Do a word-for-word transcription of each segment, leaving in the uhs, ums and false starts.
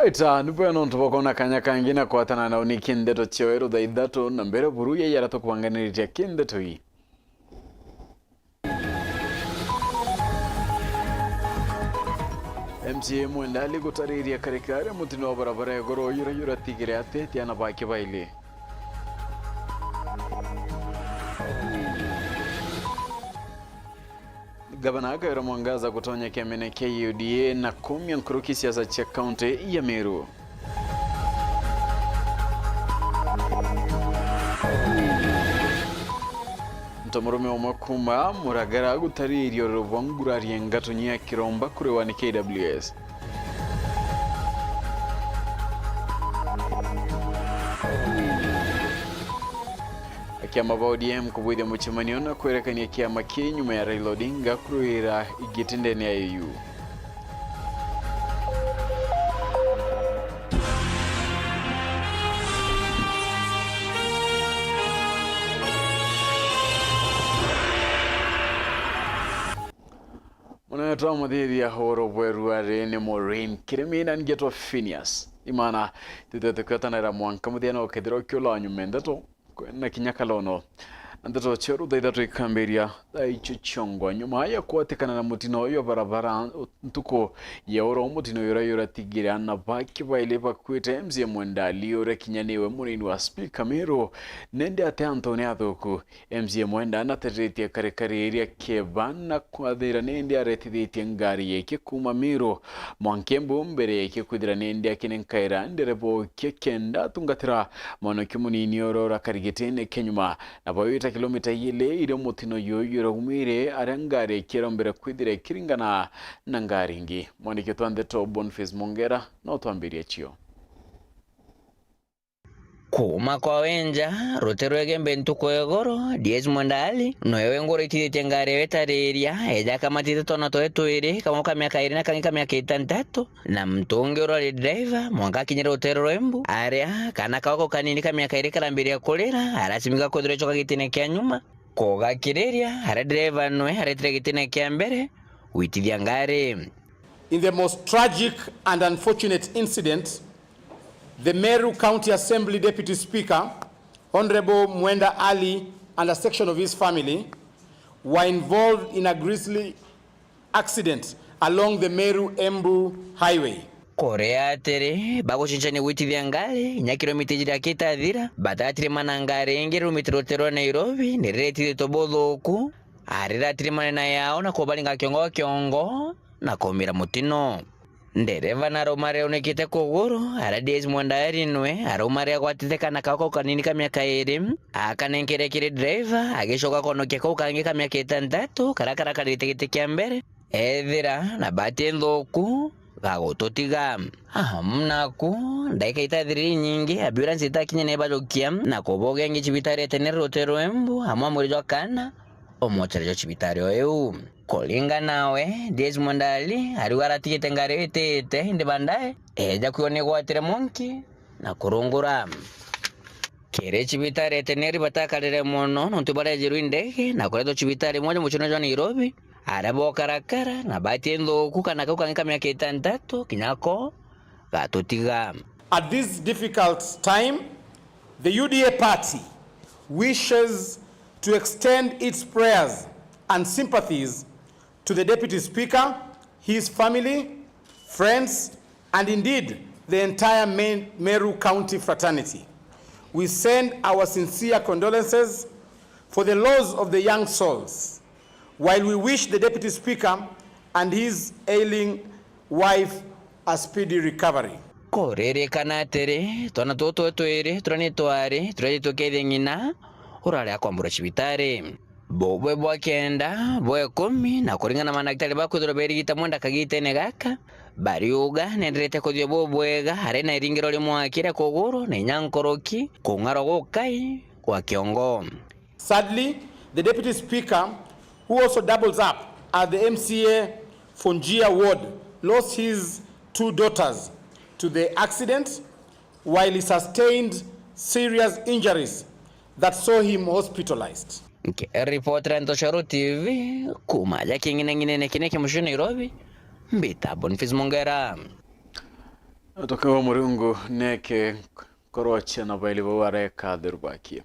Ita, nibwega nontu bwa kwona kanya kangi na kwatana na uniki ndeto cia weru thaa ithatu na mbere buru ya yara tukubanganiriria ki ndeto ii. M C A Mwenda Ali gutariria karikari mutino wa barabara ya iguru yura yura tigire ateti ana bake baili. Gavana Kawira Mwangaza gutonya kiamene kia U D A na kumia nkuruki siasa cia kaunti ya Meru. Ntomurume umwe kuuma Muragara gutariria uriro bwa ngurari ya ngatunya ya kiromba kuriwa ni K W S. Kiama ba O D M kubwithia mucemanio na kwerekania kiama kii nyuma ya Raila Odinga kuruira igiti ndene ya A U. Munene twamuthithia uguru bweru ari ni Maureen Kirimi na ngetwa Phineas Imana. Tute tukiatanira mwanka muthia na ukethirwa ukiula wa nyuma ndeto na kinya kalono. Na ndeto cia uru thaa ithatu ikambiria thaa icio ciongwa. Nyuma ya kwatikana na mutino uyu barabara ntuku ya uro, mutino uyu uratigire ana baki baili bakuite, M C A Mwenda Ali uria kinya niwe munini wa spika Meru, nende ate antune athuku. M C A Mwenda nateretie karikari iria kieba na kwathira nindi aretithitie ngari yake kuuma Meru mwanka Embu mbere yake kwithira nindi akinenkaira ndereba ukia kenda atungatira mwanake munini uria urakari gitine kia nyuma. Na bawita kilomita iili iria mutino yuyu uraumire aria ngari yake irombere kwithira ikiringana na ngari ingi. Mwandiki wa ndeto Boniface Mongera no twambirie cio. Kuuma kwa wenja, ruti rwa Igembe ntuku ya igoro, D S Mwenda Ali, noe wengwa uritithitie ngari ya witariria, eja akamatite twana twae twiri, kamwe ka miaka iiri na kangi ka miaka itantatu, na muntu ungi uria uri driver, mwanka akinyire rutere rwa Embu, aria kaana kau kau kanini ka miaka iiri karambiria kurira, aracimika kwithirwa icoka gitine kia nyuma. Kugakiriria, aria driver noe aretire gitine kia mbere, gwitithia ngari. In the most tragic and unfortunate incident, the Meru County Assembly Deputy Speaker, Honorable Mwenda Ali, and a section of his family were involved in a grisly accident along the Meru Embu Highway. Kuria atiri, bagucincania gwitithia ngari, inya kilomita ijiri akitathira, batatire mana ngari ingi rumite rutere rwa Nairobi, niriretithitwe buthuku, ariratirimane na yao na kubaringa kiongo kiongo na kumira mutino. Ndereva na arauma ariunikite kuguru, aria D S Mwenda Ali noe arauma aria agwatite kaana kau kau kanini ka miaka iiri, akanenkere kiri driver, agicoka akonokia kau kangi ka miaka itantatu, karia karakarite giti kia mbere. Ethira na bahati nthuku, gagututiga. Amu naku, ndagika itathirire inyingi, ambulance itakinya na ibajukia, na kubogia ingi cibitari etenere rutere rwa Embu, amwe a mwiri jwa kaana, umwe utere jwa cibitari o iu. Kuringana nawe, D S Mwenda Ali ariuga aratigite ngari itiite, indi baadaye eja kwigua ni igwatire mwanki na kurungura. Kiri cibitari eteneri batakarire mono, nontu barejirwe i ndege na kuretwa cibitari imwe ja mucii jwa Nairobi, aria bokarakara na bahati nthuku kaana kau kangi ka miaka itantatu kinya ko gatutiga. At this difficult time, the U D A party wishes to extend its prayers and sympathies to the Deputy Speaker, his family, friends, and indeed the entire Me-, Meru County fraternity. We send our sincere condolences for the loss of the young souls, while we wish the Deputy Speaker and his ailing wife a speedy recovery. Kuririkana atiri, twana tutu twiri turia ni twari, turia tukeethia ng'ina, urari akwamburwa cibitari. Bubwe bwa kenda, bwa ikumi, na kuringana na mandagitari bakwithirwa berigita Mwenda kagitene gaka, bariuga nenderete kuthithia bubwega, ari na iringiro rimwe akire kuguru, na inya nkuruki, kung'arwa gukai gwa kiongo. Sadly, the Deputy Speaker, who also doubles up as the M C A for Njia Ward, lost his two daughters to the accident, while he sustained serious injuries that saw him hospitalized. Nkiripotera Ntoshoro T V, kuuma aja king'ineng'inene kine kia mucii Nairobi, mbita Boniface Mongera. Tukauga Murungu neke korochia na baili bau areka theru bakie.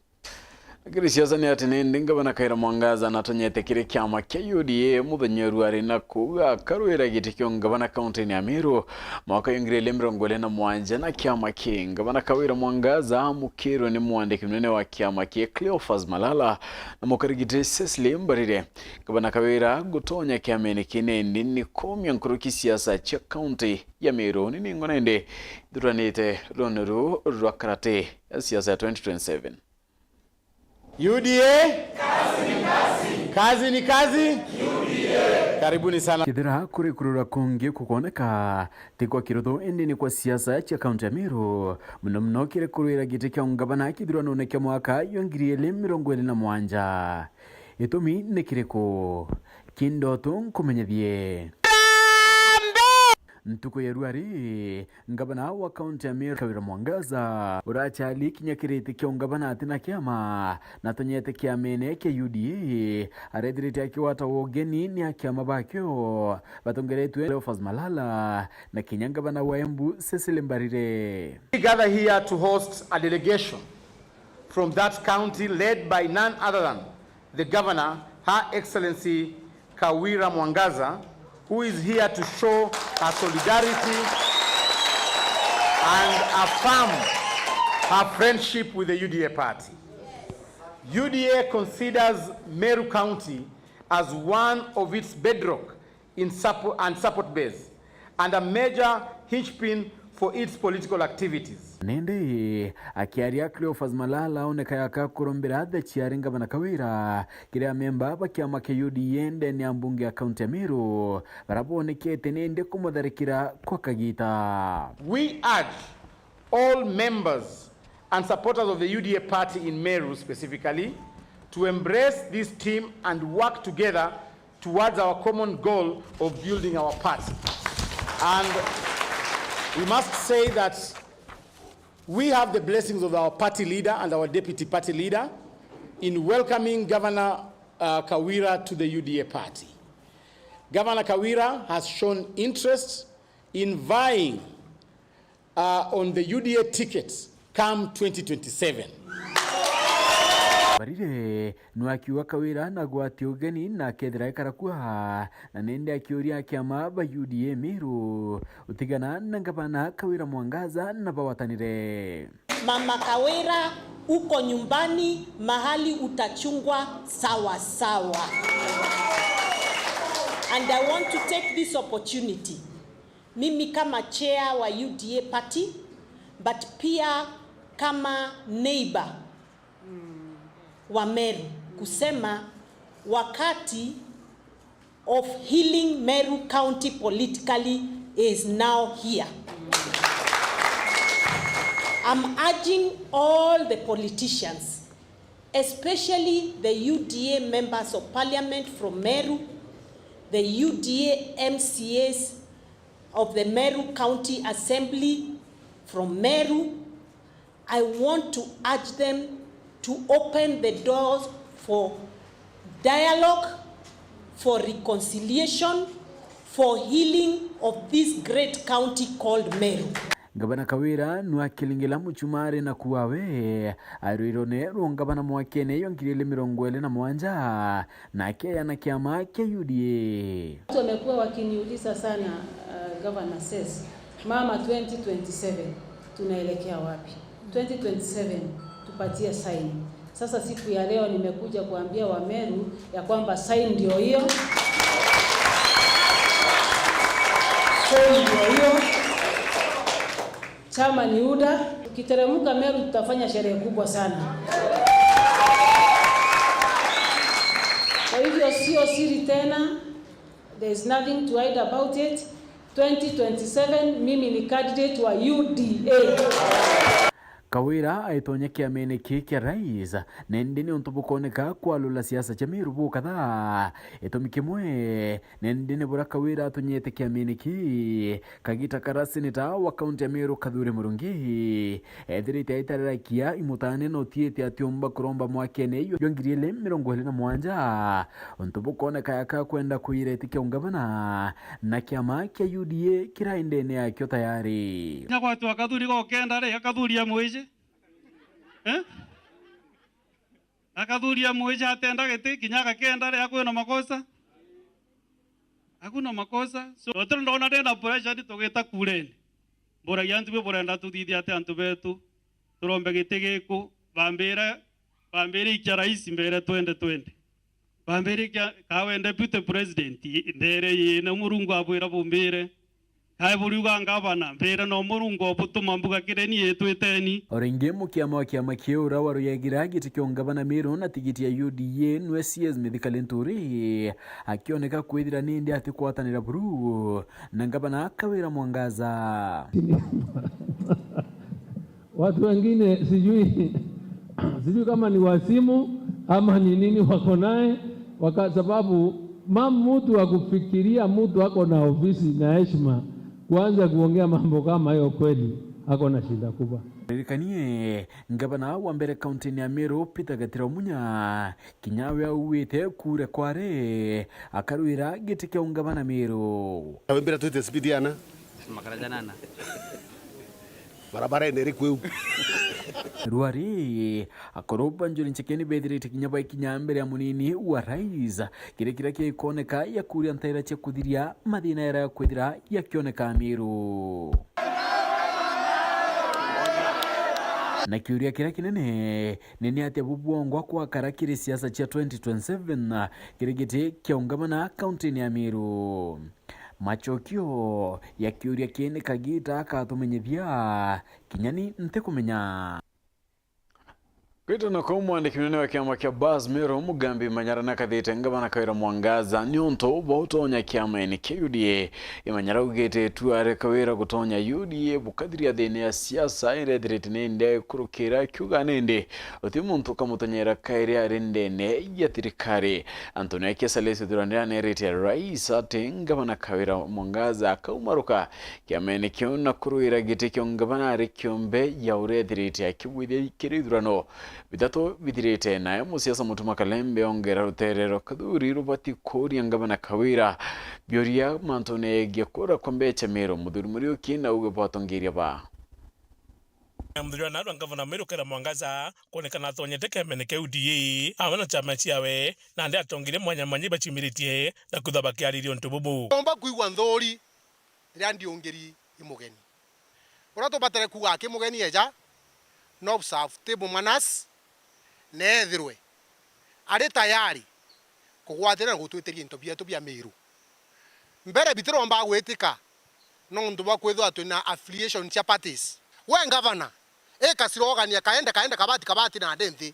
Lakini siasa ni ati nindi ngavana Kawira Mwangaza natonyete kiri kiama kia U D A muthenya wa ruari na kuuga akarwira giti kia ungavana kaunti-ini ya Meru mwaka wa ngiri igiri mirongo iri na mugwanja na kiama kii. Ngavana Kawira Mwangaza amukirwe ni mwandiki munene wa kiama kii Cleophas Malala na mukarigiti Cecily Mbarire. Ngavana Kawira gutonya kiamene kii nindi ni kumia nkuruki siasa cia kaunti ya Meru ni ningo nindi ithuranite runi ruu rwa karate ya siasa ya twenty twenty-seven. U D A? Kazi ni kazi. Kazi ni kazi? U D A. Karibuni sana. Kethira kurikurura kungi kukoneka, ti kwa kiruthu indi ni kwa siasa cia kaunti ya Meru, muno muno kiri kurwira giti kia ungavana kithuranone kia mwaka wa ngiri igiri mirongo iri na mugwanja. Gitumi ni kiriku? Kindoto nkumenyethie. Ntuku ya ruari, ngavana wa kaunti ya Meru Kawira Mwangaza, urachali kinya kiri giti kia ungavana atina kiama, natonyete kiamene kia U D A, arethirite akigwata ugeni ni akiama bakio batongeretwe Cleophas Malala na kinya ngavana wa Embu Cecily Mbarire. We gather here to host a delegation from that county led by none other than the governor, Her Excellency Kawira Mwangaza, who is here to show her solidarity and affirm her friendship with the U D A party. U D A considers Meru County as one of its bedrock in suppo-, and support base and a major hinge pin for its political activities. Nindi akiaria, Cleophas Malala aonekaga akurumbira the chair ngavana Kawira kiri amemba ba kiama kia U D A ndene ya mbunge ya kaunti ya Meru, baria bonekete nindi kumutharikira kwa kagita. We urge all members and supporters of the U D A party in Meru specifically to embrace this team and work together towards our common goal of building our party. And we must say that we have the blessings of our party leader and our deputy party leader in welcoming Governor, uh, Kawira to the U D A party. Governor Kawira has shown interest in vying uh, on the U D A ticket come twenty twenty-seven. Mbarire nwe akiuga Kawira nagwati ugeni na akethira ekara kua, na nindi akiuria akiama ba U D A Meru utigana na ngavana Kawira Mwangaza na bawatanire. Mama Kawira, uko nyumbani, mahali utachungwa sawa sawa. And I want to take this opportunity, mimi kama chair wa U D A party, but pia kama neighbor wa Meru, kusema wakati of healing Meru County politically is now here. I'm urging all the politicians, especially the U D A members of parliament from Meru, the U D A M C As of the Meru County Assembly from Meru, I want to urge them to open the doors for dialogue, for reconciliation, for healing of this great county called Meru. Ngavana Kawira nwe akilingila muchumari na kuuga we arwirone rwa ngavana mwakene yo ngiri igiri mirongo iri na mugwanja, na akeya na kiama kia U D A. Watu wamekuwa wakiniuliza sana, uh, Governor says, "Mama, twenty twenty-seven tunaelekea wapi? Twenty twenty-seven tupatie sign." Sasa siku ya leo nimekuja kuambia Wameru ya kwamba sign ndio hiyo. Sign ndio hiyo. Chama ni U D A. Tukiteremka Meru, tutafanya sherehe kubwa sana. Kwa hivyo sio siri tena. There is nothing to hide about it. Twenty twenty-seven, mimi ni candidate wa U D A. Kawira aitonya kiamene kii kia rais, na indi niuntu bukoneka kwalula siasa cia Meru bukatha. Gitumi kimwe, na indi ni buria Kawira atunyite kiamene kii, kagita karia seneta wa kaunti ya Meru Kathuri Murungi ethirite aitarira kia imutane na utiite atiumba kuromba mwakene jwa ngiri ili mirongo iri na mwanja, untu bukoneka yaka kwenda kuira iti kia ungavana na kiama kia U D A kiraendene yakio tayari. Kinya gwatwa Kathuri gokenda ri, Akathuri ya mwiji. Eh? Akathuria mwiji atenda giti, kinya agakenda ria kwina makosa. Hakuna makosa. So, turi ndona ndenda pressure ni tugita kureni. Mburagia antu bi burenda tuthithia ati antu betu. Turombe giti giku, bambire, bambire ikia rais mbere twenty twenty. Bambire ikia kawe deputy president, ndere yina Murungu abwira bumbire. Kae buriuga ngavana, mbira no Murungu obutuma mbuga kireni itwiteni. O ringi mukiama wa kiama kiu uria waruyagira giti kia ungavana Meru na tigiti ya U D A nwe C S Mithika Linturi akioneka kwithira nindi atikwatanira buru na ngavana Kawira Mwangaza. Watu wengine sijui, sijui kama ni wasimu ama ni nini wako naye, waka-, sababu mam-, mtu wa kufikiria mtu ako na ofisi na heshima kuanza kuongea mambo kama hiyo, kweli ako na shida kubwa. Ririkanie, ngavana wa mbere kaunti-ini ya Meru, Peter Gatira Munya, kinya we auwite kure kware, akarwira giti kia ungavana Meru. Wembira twite speed ana? Makara janana. Barabara ene iri kwiu. Rwari, akuru ba Njuri Nchekeni bethirite kinya baikinya mbere ya munini wa rais, kiri kiria kikoneka ya kuria ntaira cia kuthiria mathina yara ya kwithira yakioneka Meru. Na kiuria kiria kinene ni, ni atia bubwongwa kwakara kiri siasa cia twenty twenty-seven kiri giti kia ungavana kaunti-ini ya Meru? Macokio ya kiuria kii ni kagita akatumenyithia, kinya ni ntikumenya. Kwitana kuu mwandiki munene wa kiama kia Bas Meru Mugambi Manyara nakathite ngavana Kawira Mwangaza niuntu bwa utonya kiamene kia U D A. Imanyara augite itua ria Kawira gutonya U D A bukathiria thiini ya siasa irethirite ni ndai kurukira, akiuga nindi uti muntu ukamutonyera kairi ari ndene ya thirikari. Anthony Wekesa Salesi Thuranira nerite rais ati ngavana Kawira Mwangaza akaumaruka kiamene kiu na kurwira giti kia ungavana ari kiumbe ya uria ethirite akibwithia kiri ithurano bithatu bithirite. Nae musiasa Mutuma Kalembe ongera rutere rwa Kathuri rubati kuuria ngavana Kawira biuria mantune yegie kura kwa mbecha Meru. Muthuri Muriuki na auge bwatongeria ba Muthuri wa narua ngavana Meru Kawira Mwangaza kwonekana atonyete kiamene kia U D A amwe na chama ciawe, nandi atongeria mwanya mwanya ibaciumiritie na kutha bakiariria untu bubu. Omba kwigua nthuri riria ndiungiri i mugeni. Uria tubatare kuuga aki mugeni eja, no observe table manners, na ethirwe ari tayari kugwatira na gutwitiria into bietu bia Meru. Mbere bitiromba gwitika nontu bwa kwithirwa twina affiliation cia parties. We ngavana, ika slogan ya kaende kaende, kabati kabati na nde nthi.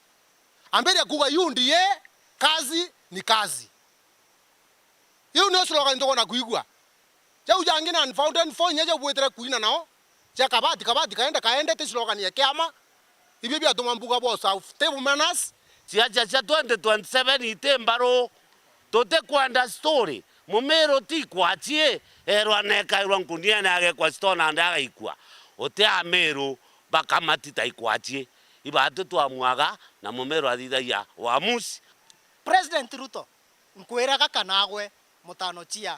Ambiria kuuga U D A, kazi ni kazi. Iu nio slogan tukwenda kwigua. Jau jangi na unfounded four inya jau bwitire kuina nao, cia kabati kabati kaende kaende ti slogan ya kiama. Ibio biatuma mbuga bwa observe table manners. Ciaca cia twenty twenty-seven iti mbaru. Tutikwenda story. Mumiru ti ikwachi, erwa nekairwa nkuniene agekwa stone and agaikua. Uti Amiru bakamati ta ikwachi. Ibatu twamwaga na Mumiru athithagia uamuzi. President Ruto, nkwiraga kana agwe mutano chia.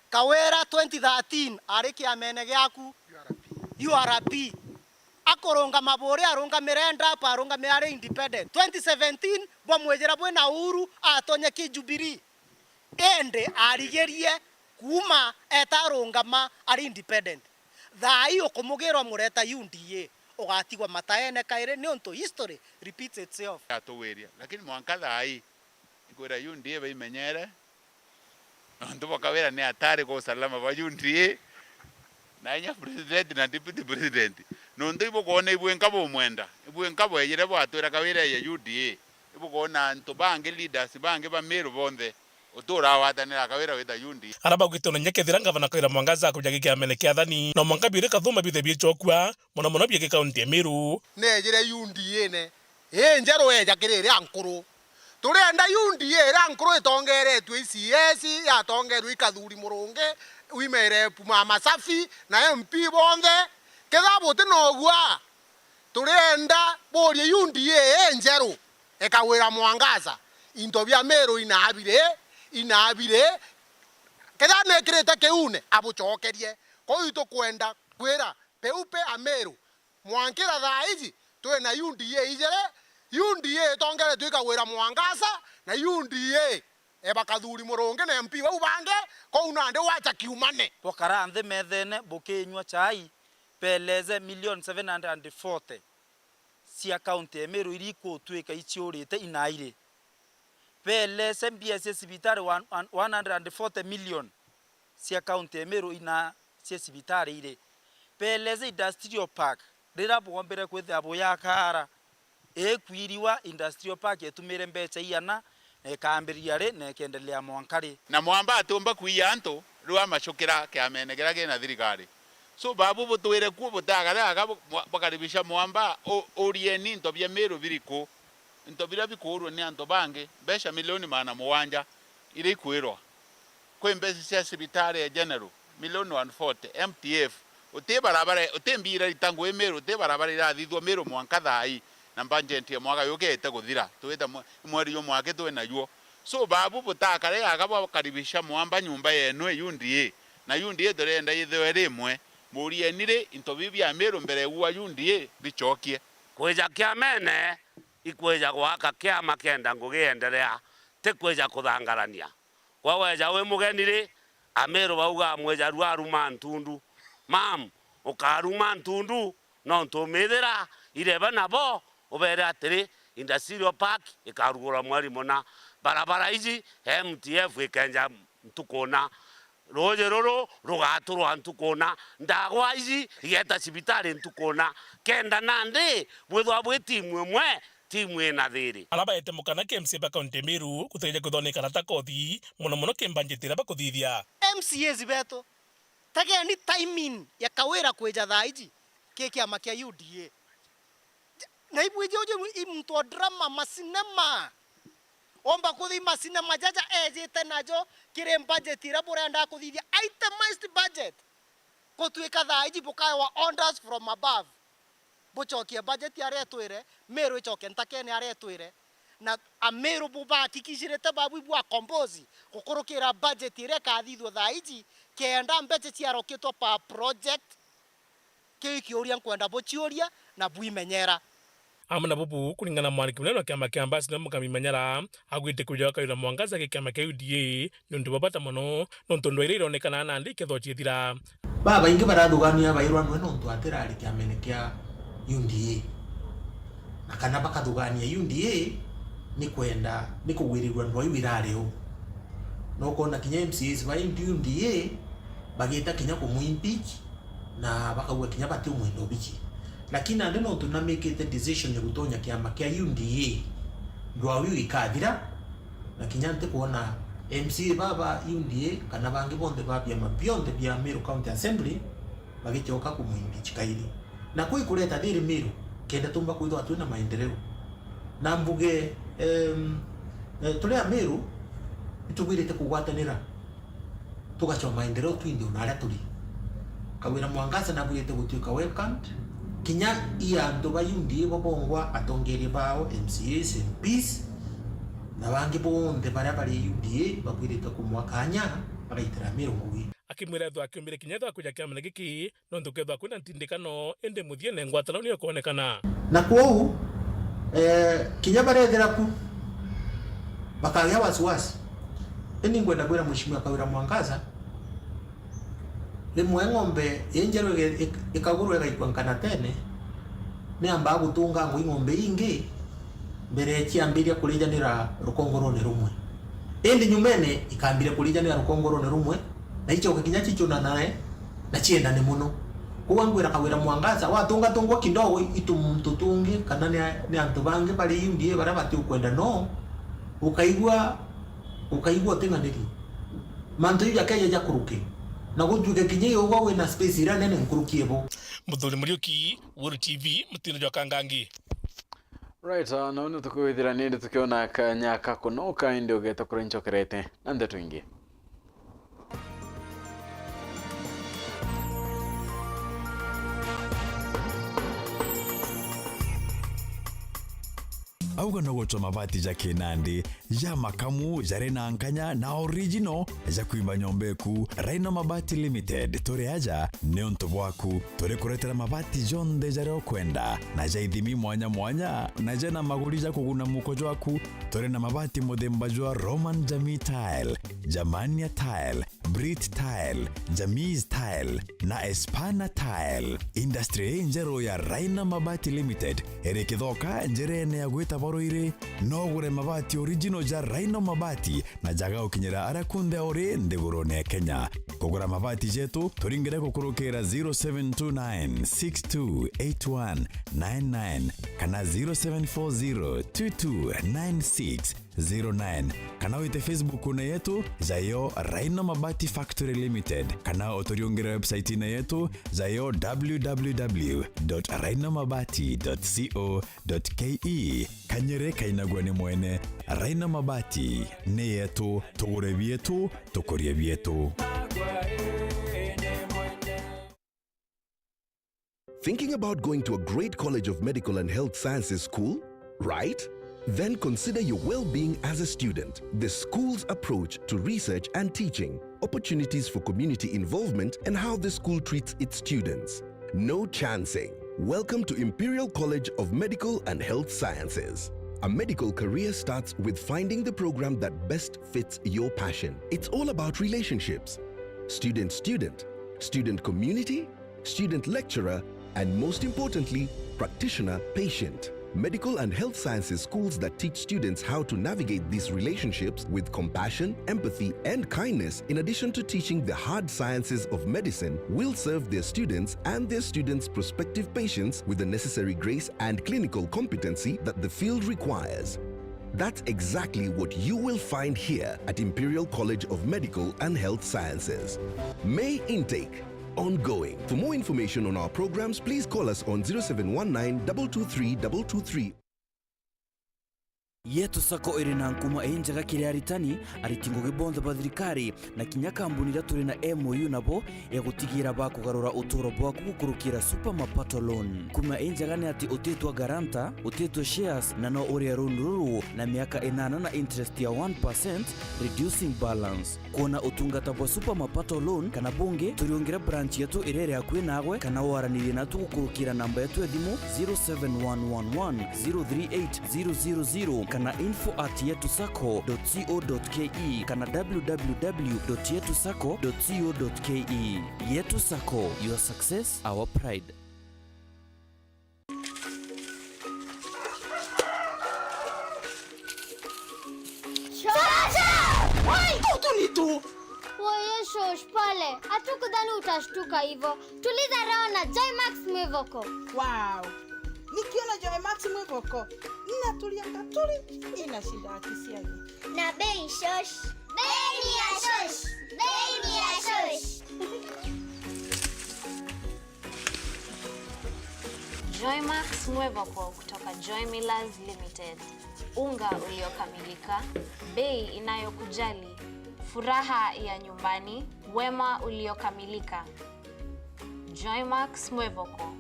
Kawira twenty thirteen ari kiamene giaku, U R P. Akurungama buri arungamire ndapa, arungamire ari independent. Twenty seventeen bwamwijira bwina Uhuru atonye ki Jubilee. Indi arigirie kuuma eta arungama ari independent. Thaa ii ukumugirwa mureta U D A, ugatigwa mataene kairi niuntu history repeats itself. Atuwiria, lakini mwanka thaa ii, ikwira U D A baimenyere, nontu bwa Kawira ni atari kwa usalama bwa U D A, na inya president na deputy president. Nontu ibukwona ibwinka bumwenda, ibwinka bwejire bwatwira Kawira eje U D A, ibukwona antu bangi, leaders bangi ba Meru bonthe, Utura watanira Kawira wita U D A. Ara baugite ona inya kethira ngavana Kawira Mwangaza akuja gikiamene kia athani, no mwanka biuri kathuma bithe biicokua, mono mono biigi kaunti ya Meru. Neejire U D A-ne ii njeru eeja kiri iria nkuru. Turienda U D A iria nkuru itongeretue i C S, yatongerue i Kathuri Murungi, Women Rep Mama Safi na M P bonthe. Ketha buti na ugua, turienda burie U D A ii njeru e Kawira Mwangaza, into bia Meru inaabire, inaabire. Ketha nekirite kiune, abucokerie. Kwou itukwenda kwira peupe Ameru, mwankira thaa iji, twi na U D A ijiri, U D A itongeretue i Kawira Mwangaza, na U D A e ba Kathuri Murungi na M P bau bangi, kou nandi wacha kiumane. Bukara nthi methene bukinyua chai, peleze million seven hundred and forty cia kaunti ya Meru iria ikutwika iciurite inairi. Peleze mbia cia cibitari one, one hundred and forty million cia kaunti ya Meru ina cia cibitari iri. Peleze industrial park, riria bwombire kwithira buyakaara, ikwiriwa industrial park itumire mbecha iana, na ikambiriria ri, na ikendelea mwanka ri? Na mwamba atiumba kwiya antu riu amacukira kiamene kiria kina thirikari. So, babu butwire kuo butagareaga bu-, mwa-, bukaribisha mwamba, u-, urieni into bia Meru biriku? Into biria bikuurua ni antu bangi, mbeca milioni magana mugwanja iria ikwirwa. Kwi mbeca cia cibitari ya General, milioni one forty, M T F. Uti barabara, uti mbira ritangwi Meru, uti barabara irathithua Meru mwanka thaa ii, na budget ya mwaka yukite kuthira. Twite mwe-, mweri jumwe aki twi najuo. So, babu butakare aga bwakaribisha mwamba nyumba yenu ya U D A, na U D A turenda yithirwe iri imwe. Murieni ri, into biu bia Meru mbere ya U D A bicokie. Kwija kiamene, ikwija gwaka kiama kenda ngugi ienderea, ti kwija kuthangarania. Kwa weja wi mugeni ri, Ameru bauga mwijaru aruma ntundu. Mam, ukaruma ntundu, nontu umithira ireba nabo, ubeere atiri, Industrial Park ikarugurwa mweri muna, barabara iji M T F ikenja ntuku na, ruuji ruru rugaturwa ntuku na, ndagwa iji igeta cibitari ntuku na, kenda nandi bwithwa bwi timu imwe, timu ina thiri. Ara baete mukana ki M C A ba kaunti ya Meru gutegeja kwithwa ni karata kothi, mono mono ki mbanjeti iria bakuthithia. M C As betu, tegeni timing ya Kawira kwija thaa iji ki kiama kia U D A. Na ibwiji uju i muntu wa drama, macinema. Omba kuthi macinema jaja ejite najo kiri budget iria burenda kuthithia, itemized budget. Gutuika thaa iji bukaewa orders from above. Bucokie budget aria etwire, Meru icoke ntakene aria etwire. Na Ameru bubahakikishirite babu ibwa compose gukurukira budget iria ikathithua thaa iji, kenda mbeca ciarokitwa per project. Kiu i kiuria nkwenda buciuria na bwimenyera. Amwe na bubu, kuringana na mwandiki munene wa kiama kia Ambassador Mukami Manyara, agwite kuja Kawira Mwangaza gi kiama kia U D A niuntu bwa bata mono, nontu ndwaire ironekana nandi ikethwa ciithira. Babaingi barathugania bairwa nwe nontu atirari kiamene kia U D A. Na kana bakathugania U D A ni kwenda, ni kugwirirua ndwaiu irari u. Na ukona kinya M C As ba U D A bagita kinya kumwimpeach, na bakauga kinya batiumwenda ubichi. Lakini nandi nontu namikite decision ya gutonya kiama kia U D A, ndwau iu ikathira, na kinya ntikwona M C A baba U D A kana bangi bonthe ba biama bionthe bia Meru County Assembly bagicoka kumwimpeach kairi. Na kwi kureta thiri Meru, kenda tumba kwithwa twina maendeleo. Na mbuge, em, eh, turi Ameru, itubwirite kugwatanira. Tugacwa maendeleo twinthe ona aria turi. Kawira Mwangaza nabwirite gutuika welcomed. Kinya i antu ba U D A bo bongwa, atongeria bao, M C As, M Ps, na bangi bonthe baria bari U D A babwirite kumwa kanya bagaitira Ameru ngugi. Akimwira ethwa akiumbire kinya ethwa akuja kiamene giki, nontu kethwa kwina ntindikano, indi muthiene ngwataniro niyo ikwonekana. Na kwou, eh, kinya barethira ku, bakagia wasiwasi. Indi ngwenda kwira Mheshimiwa Kawira Mwangaza, rimwe ng'ombe ii njeru ige-, ik-, ikagurwa igaikua nkanatene, ni ambaa gutunga ngui ng'ombe ingi mbere ciambiria kurijanira rukongo rune rumwe. Indi nyumene ikambire kurijanira rukongo rune rumwe, na icoke kinya cicunanane na ciendane mono. Kwou angwira Kawira Mwangaza, watungatungwa kidogo i tumuntu tungi, kana ni a-, ni antu bangi bari U D A baria batiukwenda, no ukaigua Ukaigua uting'aniri. Mantu jau jakeja jakuruke. Na gutwike kinya ugwe wina space iria nene nkuruki ebo. Muthuri Muriuki, Weru T V, mutino jwa Kangangi. Right, uh, na unu tukwithira nindi tukiona kanya ka kunoka, indi ugeta kuria ncokerete na ndeto ingi. Auga no gucwa mabati ja kinandi, ja makamu, jari na nkanya na original, ja kwimba nyomba eku. Rhino Mabati Limited, turi aja niuntu bwaku. Turi kuretera mabati jonthe jaria ukwenda, na ja ithimi mwanya mwanya, na jena maguri ja kuguna muko jwaku. Turi na mabati muthemba jwa Roman Jamii Tile, Germania Tile, Brit Tile, Jamis Tile na Espana Tile. Industry injeru ya Rhino Mabati Limited iri Kithoka, njirene ya gwita Baruiri. No ugure mabati original ja Rhino Mabati na jaga ukinyira aria kunthe uri nthigurune ya Kenya. Kugura mabati jetu, turingire gukurukira zero seven two nine six two eight one nine nine kana zero seven four zero two two nine six zero nine, kana wite Facebook-une yetu, jayo Rhino Mabati Factory Limited, kana uturiungire website-ine yetu, jayo w w w dot rhino mabati dot co dot k e. Kanyere kainagua ni mwene. Rhino Mabati ni yetu, tugure bietu, tukurie bietu. Thinking about going to a great college of medical and health sciences school? Right? Then consider your well-being as a student, the school's approach to research and teaching, opportunities for community involvement, and how the school treats its students. No chancing. Welcome to Imperial College of Medical and Health Sciences. A medical career starts with finding the program that best fits your passion. It's all about relationships. Student-student, student-community, student-lecturer, and most importantly, practitioner-patient. Medical and health sciences schools that teach students how to navigate these relationships with compassion, empathy, and kindness, in addition to teaching the hard sciences of medicine, will serve their students and their students' prospective patients with the necessary grace and clinical competency that the field requires. That's exactly what you will find here at Imperial College of Medical and Health Sciences. May intake ongoing. For more information on our programs, please call us on zero seven one nine double two three double two three. Yetu Sacco iri na nkuma injega kiri aritani, ariti ngugi bonthe ba thirikari, na kinya kambuni iria turi na M O U nabo ya gutigira bakugarura uturo bwaku gukurukira Super Mapato Loan. Nkuma injega ni ati utitwa guarantor, utitwa shares, na no urie loan ruru na miaka inana na interest ya one percent, reducing balance. Kwona utungata bwa Super Mapato Loan kana bungi, turiungire branch yetu iria iri akui naagwe, kana waranirie natu gukurukira namba yetu ya thimu zero seven one one one zero three eight zero zero zero kana info at yetu sacco dot co dot ke kana w w w dot yetu sacco dot co dot ke. Yetu Sacco, your success, our pride. Shosha! Woi! Tutu ni tu! Woye shosh, pole. Hatukudhani utashtuka hivyo. Tuliza roho na Joy Max Mwivoko. Wow! Nikiona Joy Max Mwivoko, ninatulia katuri, ina shida ya kisiagi. Na bei shosh. Bei ni ya shosh. Bei ni ya shosh. Joymax Mwevoko kutoka Joy Millers Limited. Unga uliokamilika, bei inayokujali, furaha ya nyumbani, wema uliokamilika. Joymax Mwevoko,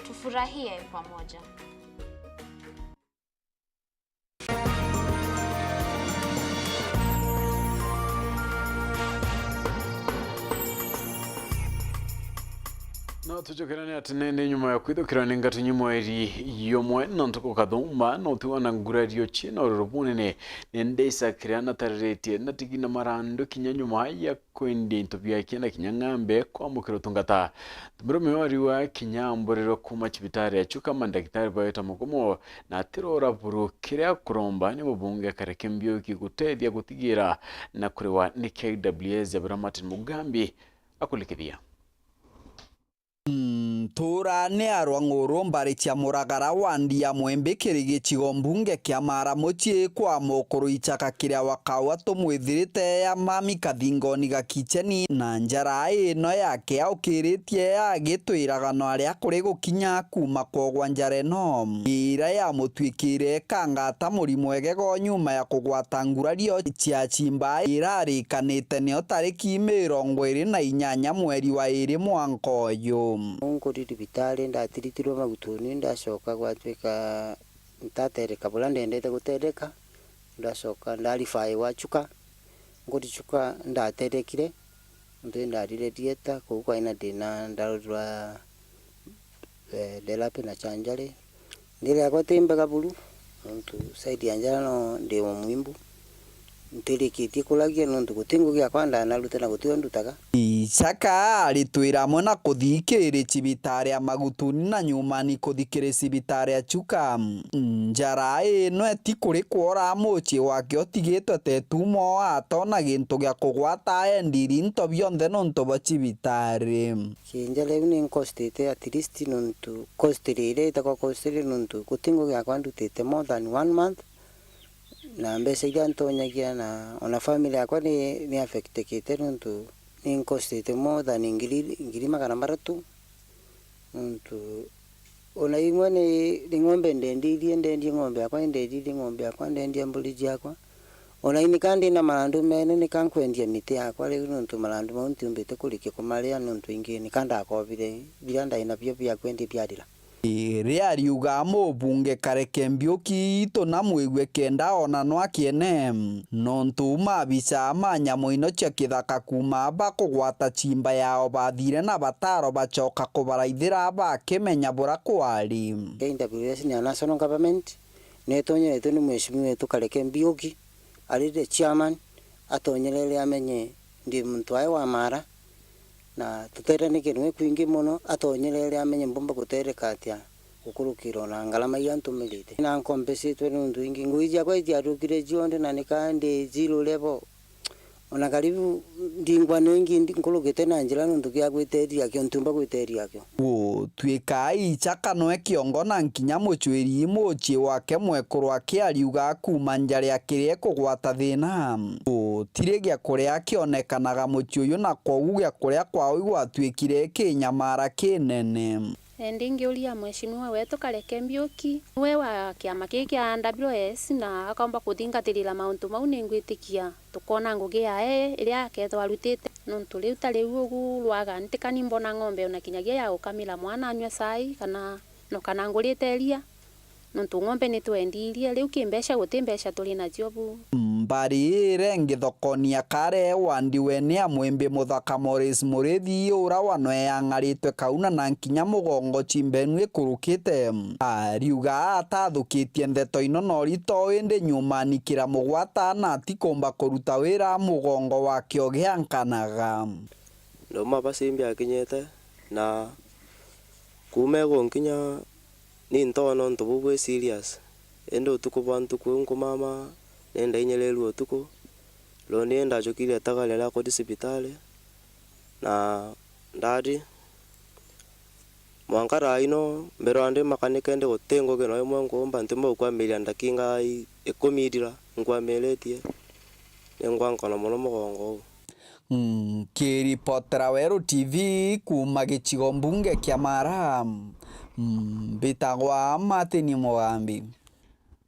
tufurahie pamoja. No tucokerane ati nende nyuma ya kwithukirwa ni ngatu nyumweri yomwe na ntuku kathumba, no tiwona ngurario ciina ururu bunene. Ni ndisa kiria natariritie na tigi na marandu kinya nyuma ya kwendia into biakia na kinya ng'ambe kwamukira utungata. Murume wa riua kinya amburirwe kuuma cibitari ya Chuka, mandagitari baweta mugomo na atirora buru. Kiria kuromba ni mubunge akareke Mbiuki gutethia gutigira na kuriwa ni K W S ya bura Martin Mugambi akulikithia. Ntura ni arwa Ng'uru, mbari cia Muragara, wandi ya Mwembi, kiri gicigo mbunge kia Mara, mucii kwa mukuru Ichaka kiria wa Kaua tumwithirite ya mami kathingoni ga kicheni, na njara ino yake yaukiritie agitwiraga no aria kuri gukinya kuuma kwogwa njara ino iria yamutwikire kangata murimo egego nyuma ya kugwata ngurario cia chimba irarikanite nio tariki mirongo iri na inyanya mweri wa iri mwanka uyu. Nkuri thibitari, ndatiritirwe magutuni, ndacoka gwatwika ntatereka buria ndendete gutereka, ndacoka ndarifaiwa Chuka. Nkuri Chuka ndaterekire, nontu indarire thieta, kuu kwaina thina ndarorwa, eh, Delapi na Chanjari. Ndiri yakwa ti mbega buru, nontu side ya njara no ndi o mwimbu. Ntirikitie kuragia nontu guti ngugi yakwa ndanarute na guti o ndutaga. Ichaka aritwira amwe na kuthikiri cibitari ya Magutuni na nyumani kuthikiri cibitari ya Chuka. Njara ino eti kuri kwora mucii wake utigitwe tetumo atona gintu gia kugwata endiri into bionthe nontu bwa cibitari. Kinja riu ni nkostite at least nontu cost riria itagwa cost ri nontu guti ngugi yakwa ndutite more than one month, na mbeca iria ntonyagia na ona family yakwa ni, ni affectekite nontu ni nkostite more than ngiri, ngiri magana mathatu, nontu ona imwe ni, ni ng'ombe ndendithie, ndendie ng'ombe yakwa, indendithie ng'ombe yakwa, ndendia mburi ciakwa. Ona ini ka ndi na marandu mene, ni ka nkwendia miti yakwa riu, nontu marandu mau ntiumbite kurikia kumaria, nontu ingi ni ka ndakobire biria ndai nabio bia kwendia biathira. Riria ariuga mubunge Kareke Mbiuki, itu na mwigue kenda ona no akiene, nontu maabisa ma nyamu ino cia kithaka kuuma bakugwata chimba yao bathire na bataro bacoka kubaraithira bakimenya buria kwari. K W S ni ya National Government, ni itonyeretwe ni mheshimiwa wetu Kareke Mbiuki, ari the chairman, atonyerere amenye ndi muntu ae wa Mara, na tuteranike nwe kwingi mono, atonyerere amenye mbumba gutereka atia gukurukira ona ngarama iria ntumirite. Na nkompesitwe ni untu ingi, ngugi ciakwa itiathukire cionthe, na nika ndi zero level. Ona karibu ndingwa ningi ndi-, nkurukite na njira nontu kia gwiteria akio, ntiumba gwiteria akio. Gutwika Ichaka nwe kiongo na nkinya mucwiri mucii wake mwekuru akiariuga kuuma njara ya kiria kugwata thina. Gutiri gia kuria kionekanaga mucii uyu, na kwogu gia kuria kwao igwatwikire kinyamara kinene. Endi ngiuria mheshimiwa wetu Kareke Mbiuki, niwe wa kiama kii kia W S na akomba kuthingatirira mauntu mau, ningwitikia tukona ngugi yae iria akethwa arutite, nontu riu ta riu ugu rwaga ntikani mbona ng'ombe ona kinyagia ya gukamira mwana anywe cai, kana no kana ngurite iria. Nontu ng'ombe ni twendirie, riu ki mbeca guti mbeca turi nacio bu. Mbari irengi thokoni ya Kare wandiwe ni a Mwimbi Muthaka Morris Murithi, ura wa nwe yang'aritwe kauna na nkinya mugongo chimbenu ikurukite. Ariuga atathukitie ndeto ino no rito indi nyumani kira mugwata na atikumba kuruta wira mugongo wake ugiankanaga. Ndauma ba Simbi akinyite na kuuma igu nkinya ni ntoona untu buu bwi serious, indi utuku bwa ntuku iu nkumama ni ndainyiririrue utuku, rundi ni ndajukirie itagaria ria kuthi cibitari, na ndathi mwanka thaa ino mbere ya ndi makanika, indi guti ngugi no imwe nkuumba, ntiumba gukwamiria ndakinga i-, ikumi ithira, nkwamiritie, ni ngwankana mono mugongo uu. Nkiripotera Weru T V kuuma gicigo mbunge kia Mara, mbitagwa Martin Mugambi.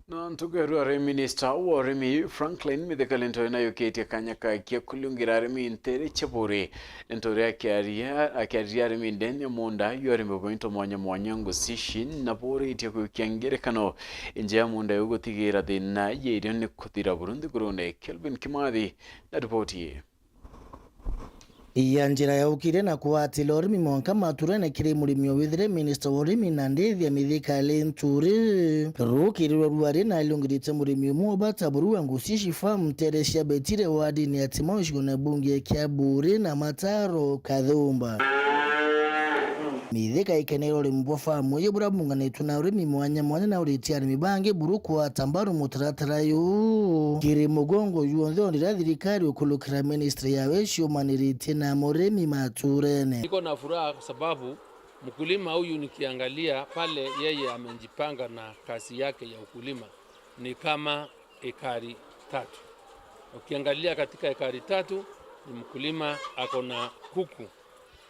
Na ntuku ya rua ri minista wa urimi Franklin Mithika Linturi nayukitie kanya kake kuliungira arimi ntere cia Buuri. Linturi akiaria, akiariria arimi ndene ya munda ya urimi bwa into mwanya mwanya Ngusishi, na buritie kwikia ngerekano injea ya munda iu gutigira thina ya irio ni kuthira buru nthigurune. Kelvin Kimathi na riboti ii. Iya njira yaukire na kuatila urimi mwanka maturene kiri murimi o withire minista wa urimi na ndithi ya Mithika Linturi. Rukiri rwa ruari naliungirite murimi umwe ubata buru wa Ngusishi Farm ntere cia Betire wadini ya Timau gicigone bunge kia Buuri na Mataro Kathumba. Mithika ikenere urimi bwa farm uyu buria bunganitwe na urimi mwanya mwanya na uritie arimi bangi buru kuata mbaru mutaratara uyu. Kiri mugongo juonthe o riria thirikari ukulukira ministry yawe ciumaniritie na murimi maturene. Niko na furaha kwa sababu Mkulima huyu nikiangalia pale, yeye amejipanga na kazi yake ya ukulima ni kama ekari tatu. Ukiangalia katika ekari tatu, ni mkulima ako na kuku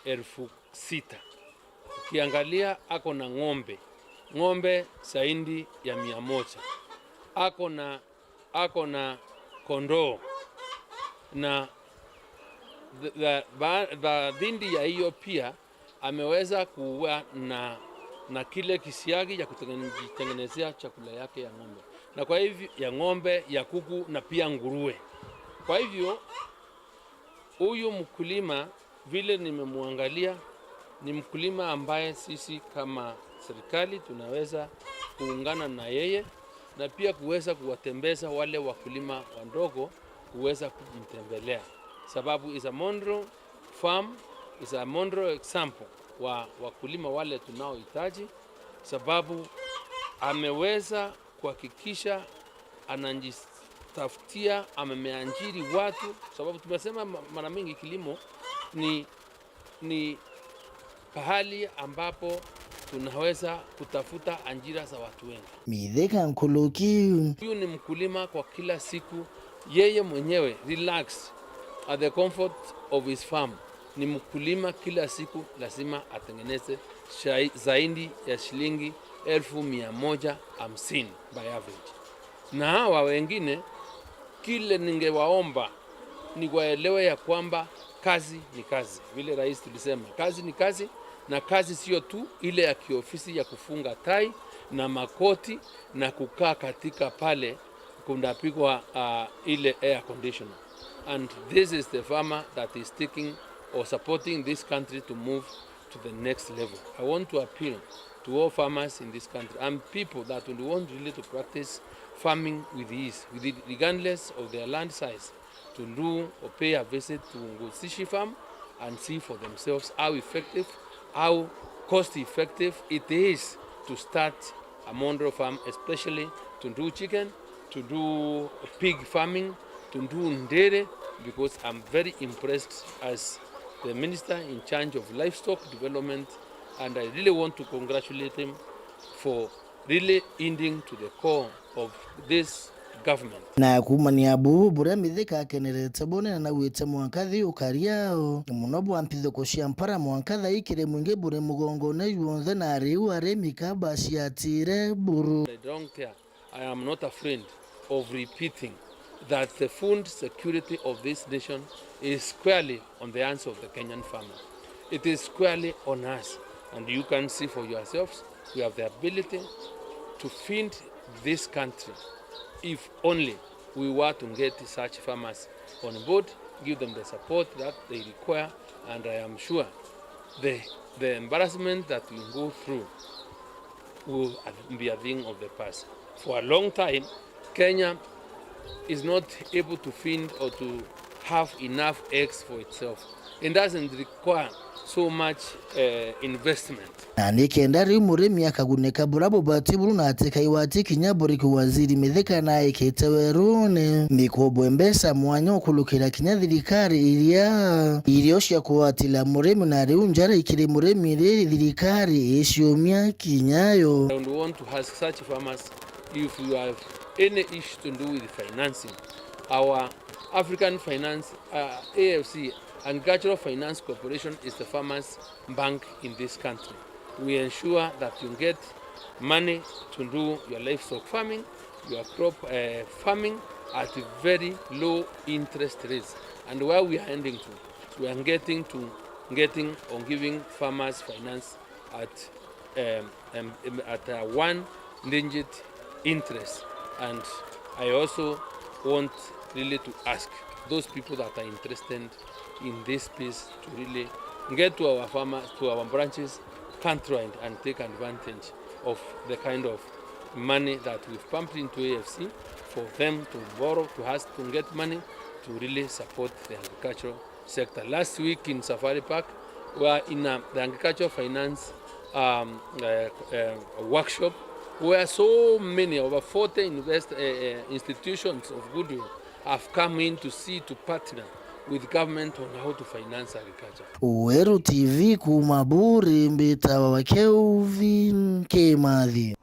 elfu sita. Ukiangalia ako na ng'ombe, ng'ombe zaidi ya mia moja. Ako na, ako na kondoo na dha-, dha-, ba-, dha-, dhidi ya hiyo pia ameweza kuwa na, na kile kisiagi ya kutengene-, kujitengenezea chakula yake ya ng'ombe, na kwa hivyo ya ng'ombe, ya kuku na pia nguruwe. Kwa hivyo huyu mkulima vile nimemwangalia, ni mkulima ambaye sisi kama serikali tunaweza kuungana na yeye na pia kuweza kuwatembeza wale wakulima wadogo kuweza kumtembelea, sababu is a model farm, is a model example wa wakulima wale tunaohitaji, sababu ameweza kuhakikisha anajitafutia, ameajiri watu, sababu tumesema ma-, mara mingi kilimo ni, ni pahali ambapo tunaweza kutafuta ajira za watu wengi. Mithika Nkuluki. Huyu ni mkulima kwa kila siku, yeye mwenyewe relax at the comfort of his farm. Ni mkulima kila siku lazima atengeneze shai-, zaidi ya shilingi elfu mia moja hamsini by average. Na hawa wengine, kile ningewaomba ni waelewe ya kwamba kazi ni kazi. Vile rais tulisema, kazi ni kazi, na kazi sio tu ile ya kiofisi ya kufunga tai na makoti na kukaa katika pale kunapigwa, uh, ile air conditioner. And this is the farmer that is taking or supporting this country to move to the next level. I want to appeal to all farmers in this country and people that would want really to practice farming with ease, with it, regardless of their land size, to do or pay a visit to Ngusishi farm and see for themselves how effective, how cost effective it is to start a model farm, especially to do chicken, to do pig farming, to do ndere, because I'm very impressed as the minister in charge of livestock development, and I really want to congratulate him for really heeding to the call of this government. Na kuumania bubu buria Mithika akenerete bunene na gwite mwanka thi ukariao mono bwa nthithoko cia mpara mwanka thai kiri mwingi buri mugongone juonthe, na riu arimi kaba ciatire buru. I don't care. I am not afraid of repeating that the food security of this nation is squarely on the hands of the Kenyan farmer. It is squarely on us, and you can see for yourselves, we have the ability to feed this country if only we were to get such farmers on board, give them the support that they require, and I am sure the, the embarrassment that we go through will be a thing of the past. For a long time, Kenya is not able to feed or to have enough eggs for itself. It doesn't require so much, eh, investment. Na nikenda riu murimi akagunika buria bubati buru na atikai wati kinya buriki waziri Mithika na aikite werune mikobo mbeca mwanya ukulukira kinya thirikari iria irio cia kuwatila murimi, na riu njara ikiri murimi riri thirikari iciumia kinyayo. I would want to ask such farmers if you have any issue to do with financing. Our African Finance, uh, A F C, Agricultural Finance Corporation, is the farmers' bank in this country. We ensure that you get money to do your livestock farming, your crop, uh, farming at very low interest rates. And where we are ending to, we are getting to, getting or giving farmers finance at, um, um, um, at a one digit interest. And I also want really to ask those people that are interested in this space to really get to our farmers, to our branches, countrywide, and take advantage of the kind of money that we've pumped into A F C for them to borrow, to us to get money to really support the agricultural sector. Last week in Safari Park, we were in, uh, the agricultural finance, um, uh, uh, workshop, where so many, over forty invest-, uh, uh, institutions of goodwill have come in to see, to partner with government on how to finance agriculture. Weru T V kuuma Buri, mbitawa Kelvin Kimathi.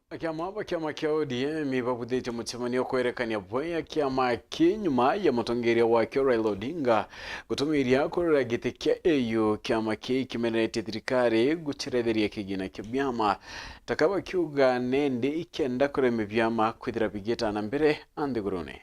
Akiama ba kiama kia O D M ibabuthitie mucemanio kwerekania bwega kiama ki nyuma ya mutongeria wakio Raila Odinga gutumiria kurira giti kia A U. Kiama ki kimeneretie thirikari guceretheria kigina kia biama, taka bakiuga nendi ikenda kuremia biama kwithira bigitana mbere a nthigurune.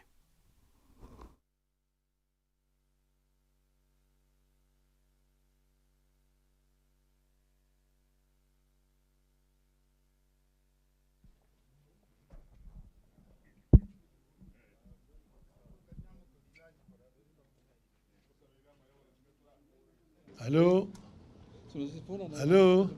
Hello? Hello?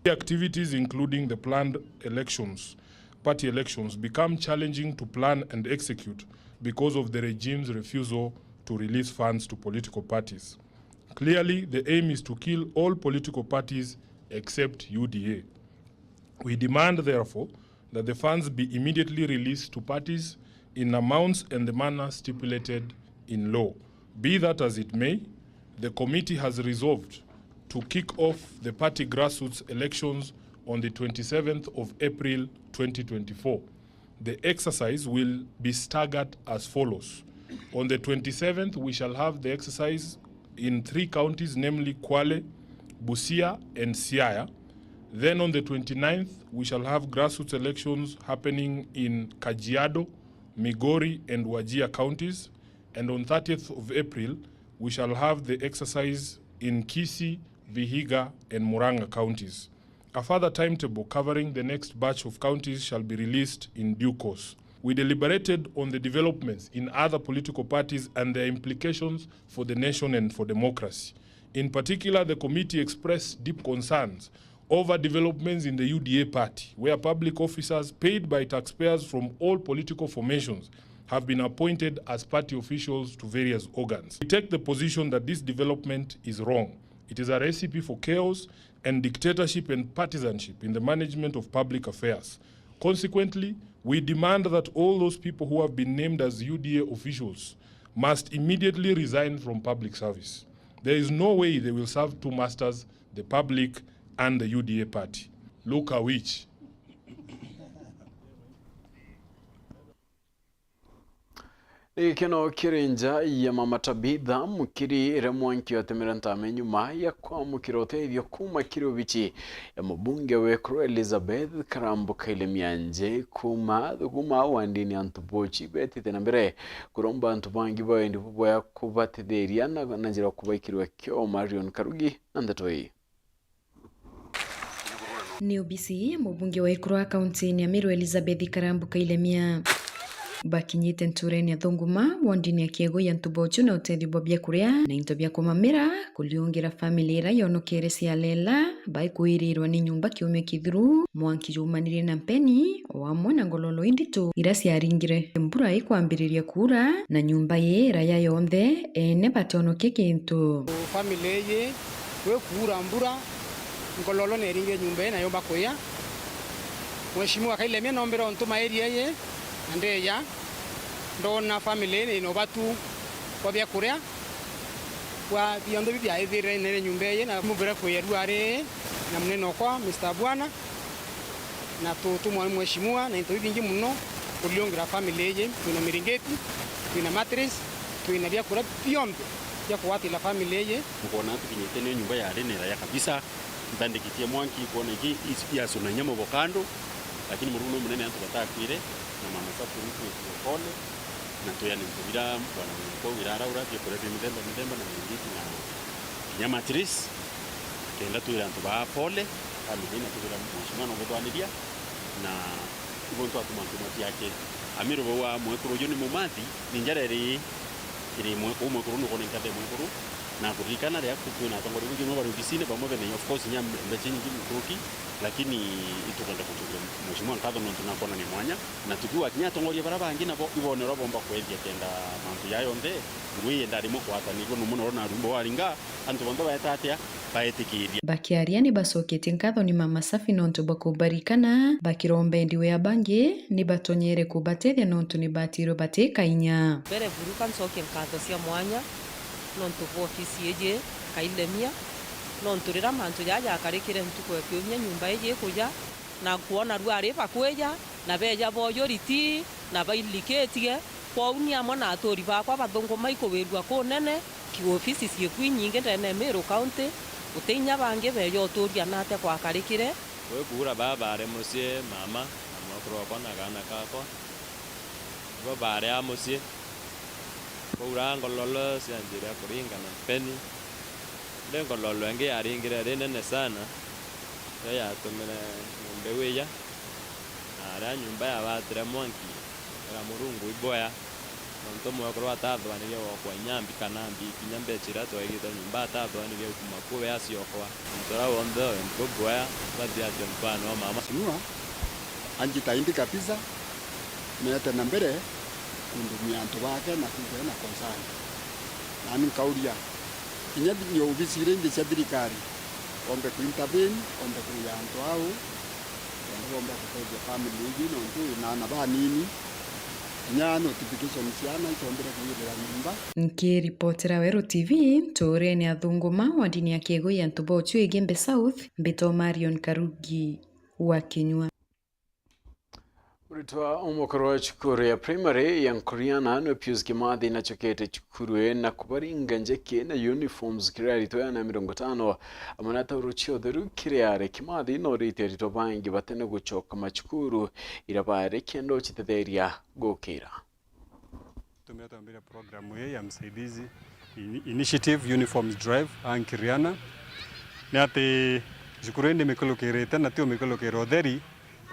Activities including the planned elections, party elections, become challenging to plan and execute because of the regime's refusal to release funds to political parties. Clearly, the aim is to kill all political parties except U D A. We demand, therefore, that the funds be immediately released to parties in amounts and the manner stipulated in law. Be that as it may, the committee has resolved to kick off the party grassroots elections on the twenty-seventh of April twenty twenty-four. The exercise will be staggered as follows. On the twenty-seventh, we shall have the exercise in three counties, namely Kwale, Busia, and Siaya. Then on the twenty-ninth, we shall have grassroots elections happening in Kajiado, Migori, and Wajir counties. And on thirtieth of April, we shall have the exercise in Kisii, Vihiga, and Murang'a counties. A further timetable covering the next batch of counties shall be released in due course. We deliberated on the developments in other political parties and their implications for the nation and for democracy. In particular, the committee expressed deep concerns over developments in the U D A party, where public officers paid by taxpayers from all political formations have been appointed as party officials to various organs. We take the position that this development is wrong. It is a recipe for chaos and dictatorship and partisanship in the management of public affairs. Consequently, we demand that all those people who have been named as U D A officials must immediately resign from public service. There is no way they will serve two masters, the public and the U D A party. Look a witch. Ni gikeno kiri nja ya Mama Tabitha Mukiri, iria mwanki watemire ntame nyuma ya kwamukira uteethio kuuma kiri obici ya mubunge wa Ekuru Elizabeth Karambu Kaile Mianji. Kuuma, kuuma wandini ya Ntubuchi betite na mbere kuromba antu bangi ba wendi bubwega kubatetheria na, na njira ya kubaikirwa kio. Marion Karugi na ndeto ii. Ni obisi ya mubunge wa Ekuru kaunti-ini ya Meru Elizabeth Karambu Kailemia bakinyite nturene ya Thunguma, wondini ya Kiegu ya Ntubochu na utethio bwa biakuria na into bia kumamira kuriungira family iria yonokere cialela baikwirirwa ni nyumba kiumia kithiru, mwanki jumanire na mpeni o amwe na ngololo inditu iria ciaringire mbura ikwambiriria kuura na nyumba ii iraya yonthe ene batonokia kintu. Family ii Gwikuura mbura, ngololo neeringire nyomba ii na yomba kuya. Mheshimiwa Kailemia noombire ontuma area ii, na ndeeja, ndoona family ii ina ubatu bwa biakuria, bwa bionthe biu biaithire nene nyomba ii, na mubire kuya riu ari na munene okwa, Mister Bwana. Na tu-, tumwona mheshimiwa na into bibingi mono kuriungira family iji. Twina miringiti, twina mattress, twina biakuria bionthe bia kugwatira family iji. Tukoona tukinyite ni nyumba yari ni raya kabisa, nthandiki cia mwanki, kwona iki is-, yacuna inya mabokando, lakini Murungu ni munene antu batakwire, na mama safu ni kwikirwe pole, na tuya ni ntubira bwana mwenye kwa wira araura biakuria bia mithemba mithemba na miringiti na kinya mattress, kenda twira antu baa pole. Family na tugira mheshimiwa no guthwaniria, na ibo ntwatuma ntuma ciake. Amiru bau wa mwekuru uyu ni mumathi, ni njara iri, iri mwe-, uu mwekuru nukwona nkathe mwekuru, Na kuririkana riria ku-, kwina atongoria baingi mono bari obisine, bamwe bena, of course, inya mbe-, mbeca inyingi nkuruki, lakini itukwenda kucokeria Mheshimiwa nkatho nontu nakwonania mwanya, na tukiuga kinya atongoria baria bangi nabo ibone uria bomba kwethia kenda mantu jaa jonthe, ngui yenda rimwe kwatanirua, na umwe noro narumba waringa, antu bonthe baeta atia? Baetikiria. Bakiaria ni bacoketie nkatho ni Mama Safi nontu bwa kubarikana, bakiromba endi wea bangi ni batonyere kubatethia nontu ni batirwe bati kainya. Mbere buru ka ncokie nkatho cia mwanya nontu bwa ofisi iji, Kailemia, nontu riria mantu jaa jakarikire ntuku ya kiumia, nyumba iji ikuja, na kwona rua ari bakwija, na beja boyuriti, na bailikitie, kwou ni amwe na aturi bakwa bathunguma ikuwirua kunene. Ki ofisi cieku inyingi ndene ya Meru County, guti inya bangi beja uturia natia kwakarikire. Kwi kuura baa baari mucii, mama, na mwekuru wakwa na kaana kakwa, nibo baari aa mucii. Kwaura ngololo cianjiria kuringa na mpeni. Indi ngololo ingi yaringire iri nene sana, niyo yatumire nyumba iu ija, na aria nyumba yabatire mwanki, era Murungu iboya, nontu mwekuru atathwanirie gwokwa inya mbi kana mbi, kinya mbeca iria twaigite nyumba atathwanirie kuma kuu we aciokwa. Antu aria bonthe bari nkuboya bathie atia mpano wa mama. Mheshimiwa anjitahidi kabisa, meete na mbere kundumia antu bake na kuigua ena concern. Nani nkauria, kinya thi-, obisi iria ingi cia thirikari, ombe kuintervene, ombe kuuja antu au, kenda bomba gutethia family iji, nontu ina aana banini, kinya notification cia aana itombire kuirira nyumba. Nkiripotera Weru T V, ntuurene ya Thunguma, wandini ya Kiegui ya Ntubochu, Igembe South, mbitwa Marion Karugi wa Kinyua. Muritwa umwe ukuru wa cukuru ya primary ya Nkuriana niwe Pius Kimathi nacokete cukuru ii na kubaringa njeki na uniforms kiri aritwa igana na mirongo itano, amwe na tauro cia utheru kiri ari. Kimathi noritie aritwa bangi batene gucoka macukuru iria baari kenda ucitetheria gukira. Tumia twambire program ii ya msaidizi ini-, initiative uniforms drive a Nkiriana, ni ati cukuru ii ndimikulukirite na ti umikulukira utheri,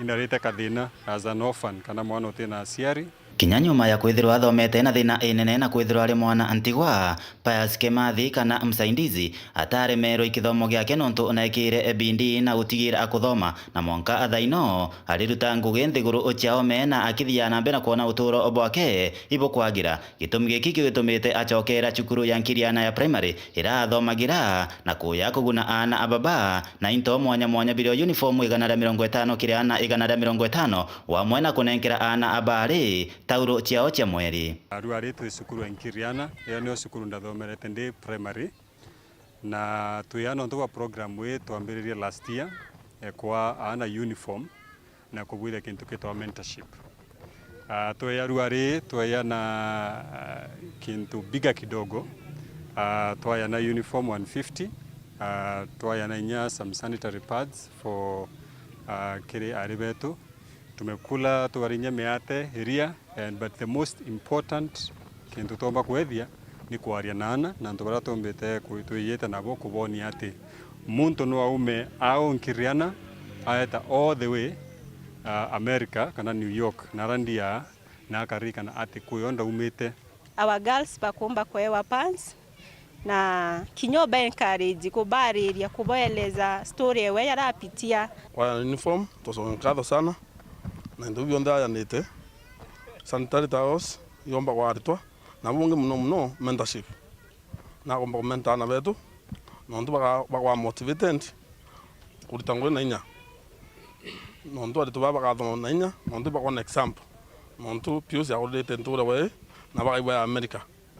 inarite kathina as an orphan kana mwana utina aciari. Kinya nyuma ya kwithirwa athomete na thina inene na kwithirwa ari mwana ntigwa, Pius Kimathi kana msaidizi ataremerwe i kithomo giake nontu naekire bidii na gutigira akuthoma, na mwanka thaino ariruta ngugi nthiguru cia ome na akithiaga na mbere na kwona uturo bwake ibukwagira. Gitumi giki kiu gitumite acokera cukuru ya Nkiriana ya primary iria athomagira na kuya kuguna aana a baba na into mwanya mwanya birio uniform igana ria mirongo itano kiri aana igana ria mirongo itano, wamwe na kunenkera aana a baari tauro ciao cia mweri. Aru ari twi cukuru ya Nkiriana, iyo niyo cukuru ndathomerete ndi primary. Na twi aa nontu bwa program ii twambiririe last year, eh, kwa aana uniform na kubwithia kintu gitwa mentorship. Ah, tweya rua ri, tweya na, ah, kintu bigger kidogo. Ah, twaya na uniform one fifty, ah, twaya na inya some sanitary pads for, ah, kiri ari betu. Tumekula, twarinya miate, iria, and, but the most important kintu twomba kwethia ni kwaria na aana, na antu baria tumbite ku-, twiyite nabo, kubonia ati muntu no aume au Nkiriana, aeta all the way, uh, America kana New York, na ara ndia, na akaririkana ati kwi o ndaumite. Our girls bakumba kwewa pants, na kinya uba encourage, kubaariria, kubaeleza story ewe yarapitia. Kwa uniform, tucoke nkatho sana, na into biu bionthe ayanite, sanitary towels, yomba kwa aritwa, na bungi muno muno, mentorship. Nagomba kumenta aana betu, nontu baka-, bakwa motivated, kurita ngugi na inya. Nontu aritwa baa bakathoma na inya, nontu bakwona example. Nontu Pius akuririte ntuura wei, na bakaigua ya America.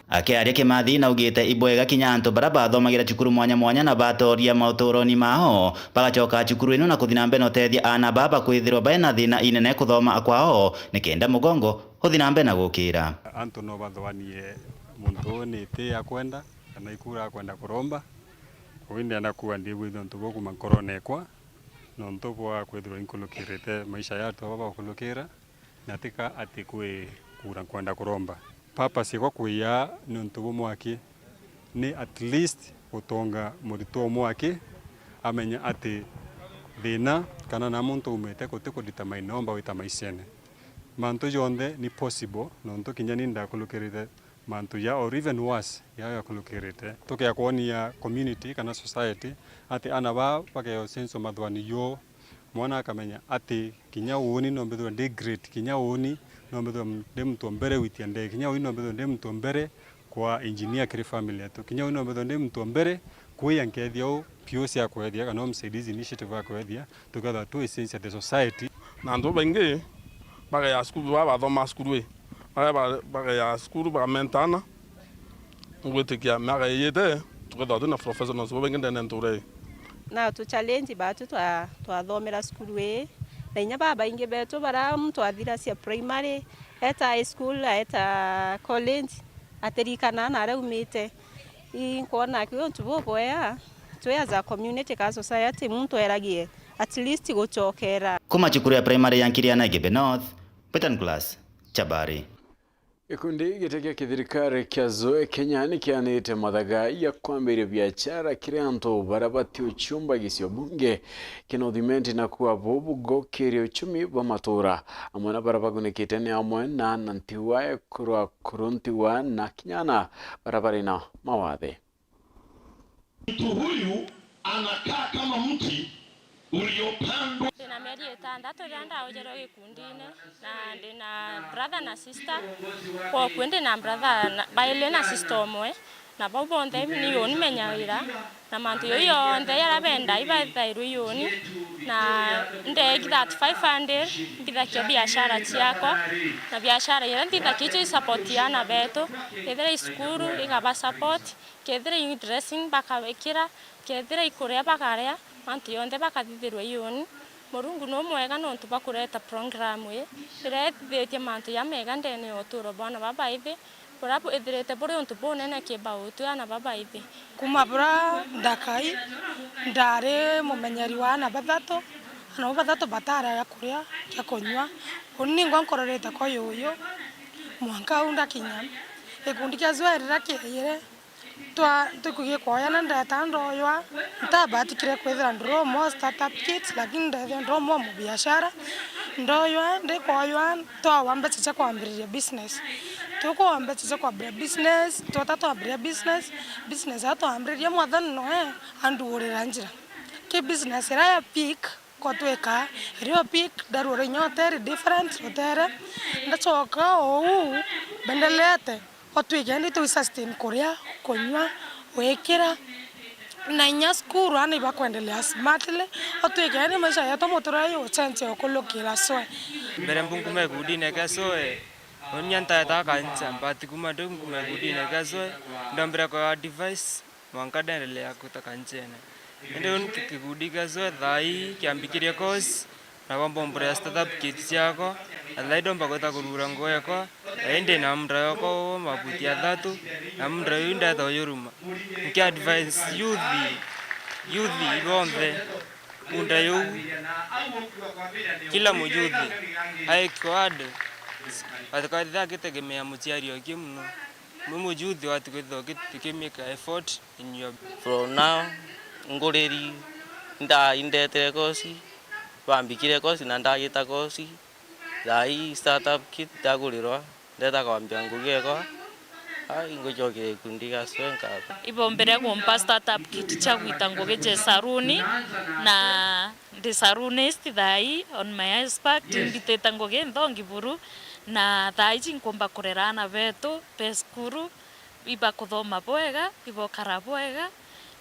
Akiaria Kimathi naugite ibwega kinya antu baria bathomagira cukuru mwanya mwanya na batooria mauturoni mao, bagacoka cukuru ino na kuthi na mbere na utethia aana baa bakwithirwa baina thina inene kuthoma kwao, nikenda mugongo uthi na mbere na gukira. Antu no bathwanie muntu uu ni iti akwenda, kana ikura akwenda kuromba. Uu indi anakua ndibwithia untu buu kuma nkorone ekwa, nontu bwa kwithirwa inkulukirite maisha ya antu aba bakulukira. Na tika ati kwi kura nkwenda kuromba. Purpose yakwa kwiya ni untu bumwe aki, ni at least gutonga muritwa umwe aki amenya ati thina kana na muntu umite guti ku determine no mba wita maishene. Mantu jonthe ni possible, nontu kinya ni ndakulukirite Mantu ja or even worse, ja jakurukirite. Tukea kwonia community kana society ati ana baa bakeo sense o mathuani jo, mwana akamenya ati kinya uuni no mbithirwe ndi great, kinya uuni no mbithirwe ndi muntu o mbere gwitia ndege, kinya uuni no mbithirwe ndi muntu o mbere kwa engineer kiri family yetu, kinya uuni no mbithirwe ndi muntu o mbere kwia nkethia u P O C akwethia kana u msaidizi initiative akwethia, tukethirwa twi sense ya the society. Na antu babaingi bagea cukuru, baa bathomaa cukuru ii, baria ba-, bagea cukuru bakamentana, ngwitikia miaka ijite tukethirwa twina professionals babaingi ndene ya ntura ii. Na tu challenge baatu twa-, twathomera cukuru ii, na inya babaingi beetu baria muntu athira cia primary, eeta high school, eeta college, atirikana na aria aumite. Inkwona ki untu bubwega, twi as a community ka society, muntu eragie at least gucokera. Kuma cukuru ya primary ya Nkiriana Igembe North, Betan Class, Chabari. Gikundi giti kia kithirikari kia Zoe Kenya ni kianite mathaga ya kwambiria biachara kiri antu baria bati uchumba gicio bunge kia North Imenti, na kuuga bubu gukiria uchumi bwa matura. Amwe na baria bagunikite ni amwe na ana ntigwa, ekuru, akuru ntigwa na kinya ana baria bari na mawathe. Mtu huyu anakaa kama mti uliopandwa. Ndina mieri itantatu riria ndaojerwe gikundine, na ndina brother na sister. Kwokui ndina brother na, baili na sister umwe, na bau bonthe ni uni menyagira, na mantu jau jonthe jaria benda ibathairwe i uni, na ndegi that five hundred mbithakia biashara ciakwa, na biashara iria nthithakia icio i support ana betu, kethira i cukuru igaba support, kethira i dressing bakabekira, kethira i kuria bakaria, mantu jonthe bakathithirwa i uni. Murungu nu mwega nontu bwa kureta program ii, iria ithithitie mantu jamega ndene ya uturo bwa ana babaithi, buria bwithirite buri untu bunene ki bautwi ana babaithi. Kuma buria ndakai, ndari mumenyeri wa ana bathatu, ana bau bathatu batari gia kuria, gia kunyua. Uni ningwa nkororete kwa yuyu, mwanka au ndakinya. Gikundi kia Zoe riria kiaire, Twa-, tukugi kwoyana, ndeta ndoywa, ntabatikire kwithira ndiri umwe o startup kit, lakini ndethia ndiri umwe o mubiashara. Ndoywa, ndikwoywa, twawa mbeca cia kwambiriria business. Tukwawa mbeca cia kwambiria business, tweta twambiria business, business iria twambiririe Mwathani noe andugurira njira. Ki business iria ya pick, Ko twika, rio pick, ndarua ri nyotere, different, rutere. Ndacoka ou, mbendelete, o twike ndi twi sustain kuria, kunyua, gwikira, na inya cukuru, ana ibakwendelea smartly, o twike ndi maisha yetu muturire yu change o kulukira Zoe. Mbere mbunkume gikundine kia Zoe, unia ntaeta kancha, but kuma ndi nkume gikundine kia Zoe, ndombire kwa advice, mwanka ndendelea kuta kanchene. Indi uni ki-, kikundi kia Zoe thaa ii kiambikirie course, na kwamba umburia startup kit ciakwa, na thaa ii ndomba gwita kurugura nguo yakwa, na indi na munda yokwa uu mabuti athatu, na munda uu ndeta uyuruma. Nki advise youth, youth ibonthe, munda yuu, kila muyouth aike hard, atikathithia agitegemea muciari oki muno. Mwi muyouth wati kwithirwa uki-, ukimake effort in your. From now, nguriri, nda-, indetere kosi, bambikire kosi na ndagita kosi, thaa ii startup kit ndagurirwa, ndeta kwambia ngugi ekwa, ai, ngucokia gikundi gia Zoe nkaba. Ibombire kumpa startup kit cia gwita ngugi cia saruni, na ndi sarunist thaa ii on my aspect, imbitite ngugi nthongi buru, na thaa iji nkumba kurera ana betu be cukuru, ibakuthoma bwega, ibokara bwega,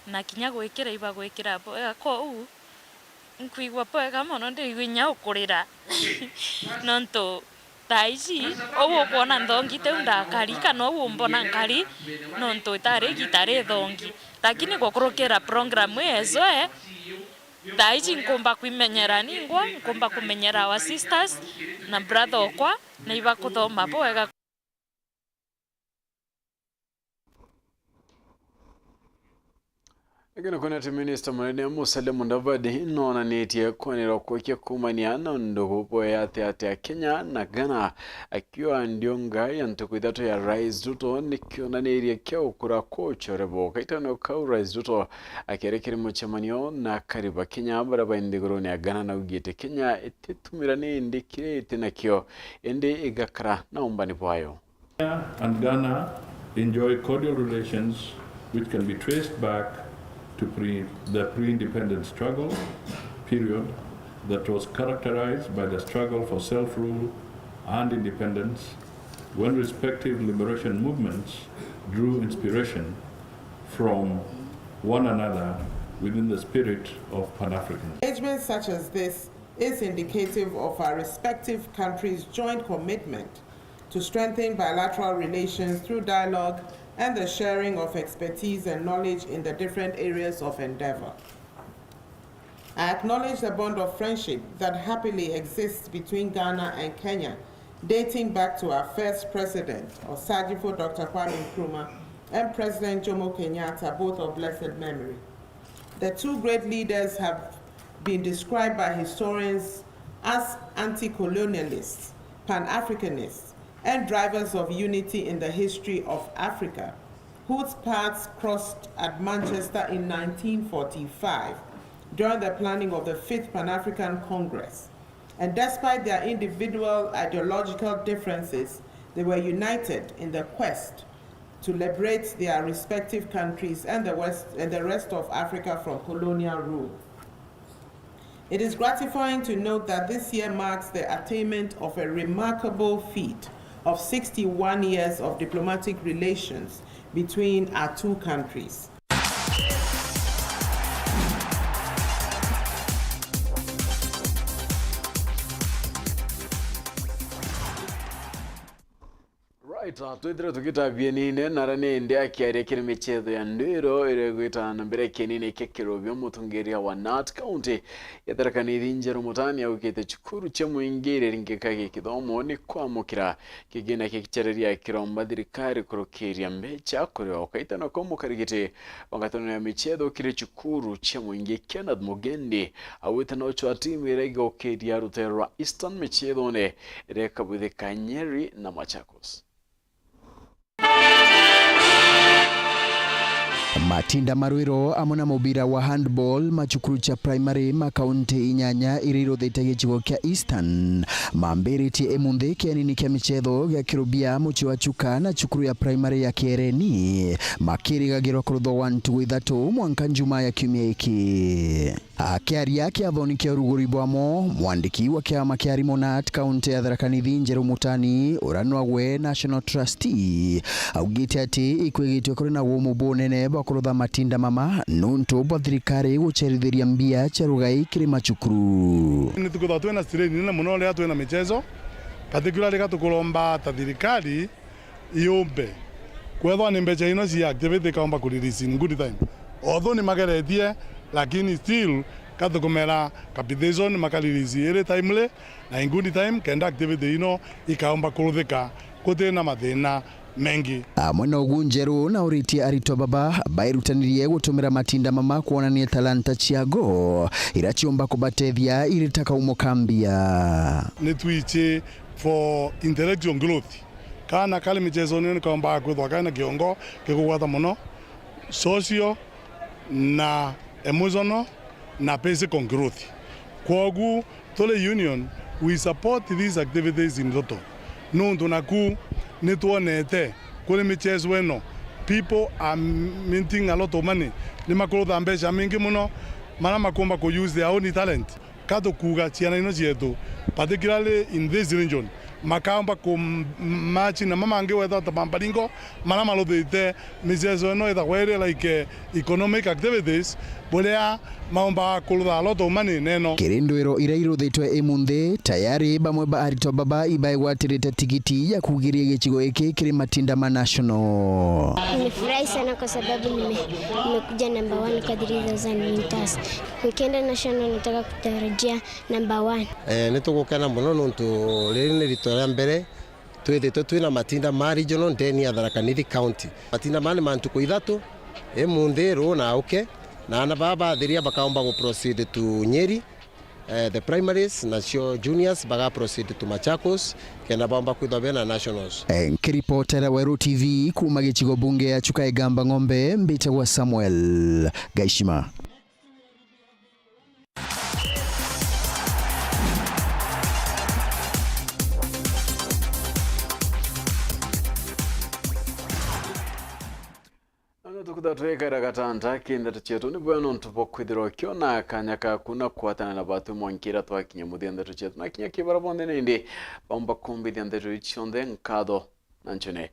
na kinya gwikira ibagwikira bwega. Kou nkwigua bwega mono, ndigua inya ukurira. Nontu thaa iji, uu ukwona nthongi tiu ndakari, kana uu umbona nkari, nontu itari igita rithongi. Lakini gukurukira program ii ya Zoe, thaa iji nkumba kwimenyera ningwa, nkumba kumenyera our sisters na brother okwa, na ibakuthoma bwega. Gikeno kwona ati minista munene Musalia Mudavadi noonanitie kwenera kuikia kuumania na undu bubwe ati ati a Kenya na Ghana, akiuga ndiunga ya ntuku ithatu ya Rais Ruto ni kionaniria kia gukura kwa ucore bwa gaitano kau. Rais Ruto akiaria kiri mucemanio na akari ba Kenya baria bai nthigurune ya Ghana, naugite Kenya ititumira ni indi kiria iti nakio, indi igakara na umbani bwayo. And Ghana enjoy cordial relations which can be traced back to pre-, the pre-independence struggle period that was characterized by the struggle for self-rule and independence, when respective liberation movements drew inspiration from one another within the spirit of Pan-Africanism. Engagements such as this is indicative of our respective countries' joint commitment to strengthen bilateral relations through dialogue and the sharing of expertise and knowledge in the different areas of endeavor. I acknowledge the bond of friendship that happily exists between Ghana and Kenya, dating back to our first president, Osagyefo Doctor Kwame Nkrumah, and President Jomo Kenyatta, both of blessed memory. The two great leaders have been described by historians as anti-colonialists, pan-Africanists, and drivers of unity in the history of Africa, whose paths crossed at Manchester in nineteen forty-five during the planning of the Fifth Pan-African Congress. And despite their individual ideological differences, they were united in the quest to liberate their respective countries and the West, and the rest of Africa from colonial rule. It is gratifying to note that this year marks the attainment of a remarkable feat of sixty-one years of diplomatic relations between our two countries. Right, ah, twithire tugitabienine nara ni ndi akiaria kiri michetho ya ndwiro iria igwita na mbere kienine kia Kirobio. Mutongeria wa Knut County ya Tharaka Nithi Njeru Mutani augite cukuru cia mwingi iria ringikagia kithomo ni kwamukira kigina kia kichereria, akiromba thirikari kurukiria mbecha kuri o kaita na kwa mukarigiti wa ngwataniro ya michetho kiri cukuru cia mwingi. Kenneth Mugendi augite no chwa timu iria igokiria rutere rwa Eastern michethone iria ikabuthika Nyeri na Machakos. Matinda ma rwiro amwe na mubira wa handball ma cukuru cia primary ma kaunti inyanya iria iruthite gicigo kia Eastern mambiritie imunthi kienini kia michetho gia Kirubia, mucii wa Chuka na cukuru ya primary ya Kiereni, makirigagirwa kuruthwa gwa ntugu ithatu mwanka Njumaa ya kiumia giki. Akiaria kiathoni kia uruguri bwamo, mwandiki wa kiama kia arimu Knut kaunti ya Tharaka Nithi Njeru Mutani, uria nwagwe National Trustee, augite ati ikwigitwe kuri na wumu bunene bwa kurutha matinda mama nuntu bwa thirikari gucerithiria mbia cia rugai kiri macukuru. Ni tukwithwa twina strain nene muno riria twina michezo, particularly riria tukuromba ta thirikari yumbe kwethwa ni mbecha ino cia activity ikaumba ku release in good time. Although ni mageretie, lakini still katukumera capitation maka release iri timely na in good time, kenda activity ino ikaumba kuruthika gutina mathina mengi. Amwe na ugu, Njeru na uritie aritwa baba bairutanirie gutumira matinda mama kwonania talanta ciago iria ciumba kubatethia iri ta kaumo ka mbia. Ni twichi for intellectual growth. Kaana kari michezone ni kaumbaga kwithwa kaina kiongo gikugwata mono, social na emotional na physical growth. Kwogu turi union, we support these activities in total. Nuntu naku ni twonete kuri michezo ino, people are minting a lot of money, ni makurutha mbeca mingi mono, mara makumba ku use their own talent. Ka tukuuga ciana ino cietu, particularly in this region, makaumba ku m-, match na mamangi wethwa ta mambaringo, mara maruthite michezo ino ithagwa iri like, eh, economic activities, buria maumbaga kurutha a lot of money neno. Kiri ndwiro iria iruthitwe imunthi, tayari bamwe ba aritwa baba ibaigwatirite tigiti ya kugiria gicigo giki kiri matinda ma national. Nimefurahi sana kwa sababu nime-, nimekuja number one kwa three thousand meters. Nikienda national nataka kutarajia number one. Eh, ni tugukena mono nontu riri ni rito ria mbere twithitwe twina matinda ma regional ndeni ya Tharaka Nithi County. Matinda maya ni ma ntuku ithatu, imunthi, ruu na auke, na aana baa bathiria bakaumba gu proceed to Nyeri, eh, the primaries, nacio juniors baga proceed to Machakos, kenda baumba kwithwa bena nationals. Eh, nkiripotera Weru T V kuuma gicigo bunge ya Chuka Igamba Ng'ombe, mbitagwa Samuel Gaishima. Tukutha twikaira gatanta ki ndeto cietu, ni bwega nontu bwa kwithirwa ukiona kanya kaku na kwatana na batwi mwanki ira twakinya muthia ndeto cietu. Na kinya ki bara bonthe nindi baumba kumbithia ndeto iu cionthe nkatho na ncune.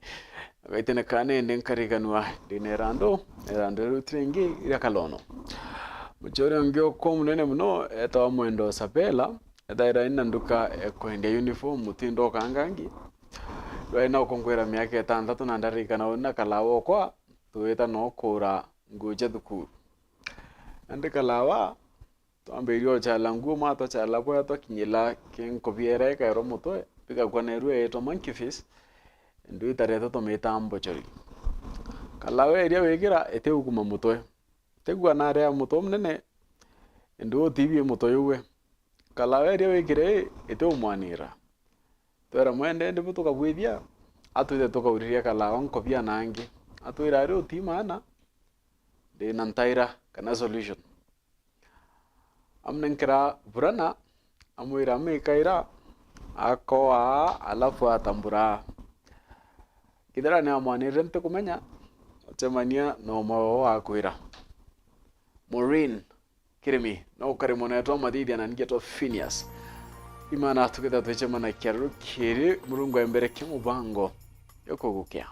Gaitene ka nindi nkariganua ndina irandu, irandu riu ti ringi ira Kalono. Mucoore ungi ukwa munene muno etawa Mwendo Sapela, ethaira ina nduka ekwendia uniform mutindo ukangangi. Rwai na ukungwira miaka itantatu na ndarikana uni na Kalawa okwa, twita no kuura nguo cia thukuru. Nandi Kalawa, twambirie ochala nguo, ma twachala bwea twakinyila ki nkobi iria ikairwa mutwe, bigakua neru iitwa monkey face, ndu itarete tumita mbochori. Kalawa iria wikira itiukuma mutwe. Tigua nari ya mutwe munene, ndu utibi mutwe yuwe. Kalawa iria wikire itiumwanira. Twera Mwende, ndibu tukabwithia, atwithe tukauriria Kalawa nkobia nangi. Atwira ari uti maana, ndina ntaira kana solution. Amunenkera burana, amwira amikaira, akoa, alafu atambura. Kithira ni amwanirire ntikumenya, acemania na umwe wao akwira. Maureen Kirimi, no ukari mwana wetu wa mathithia na ningetwa Phineas. Imana tukitha twicemana kiaruru kiri Murungu embere kia mubango yo kugukia.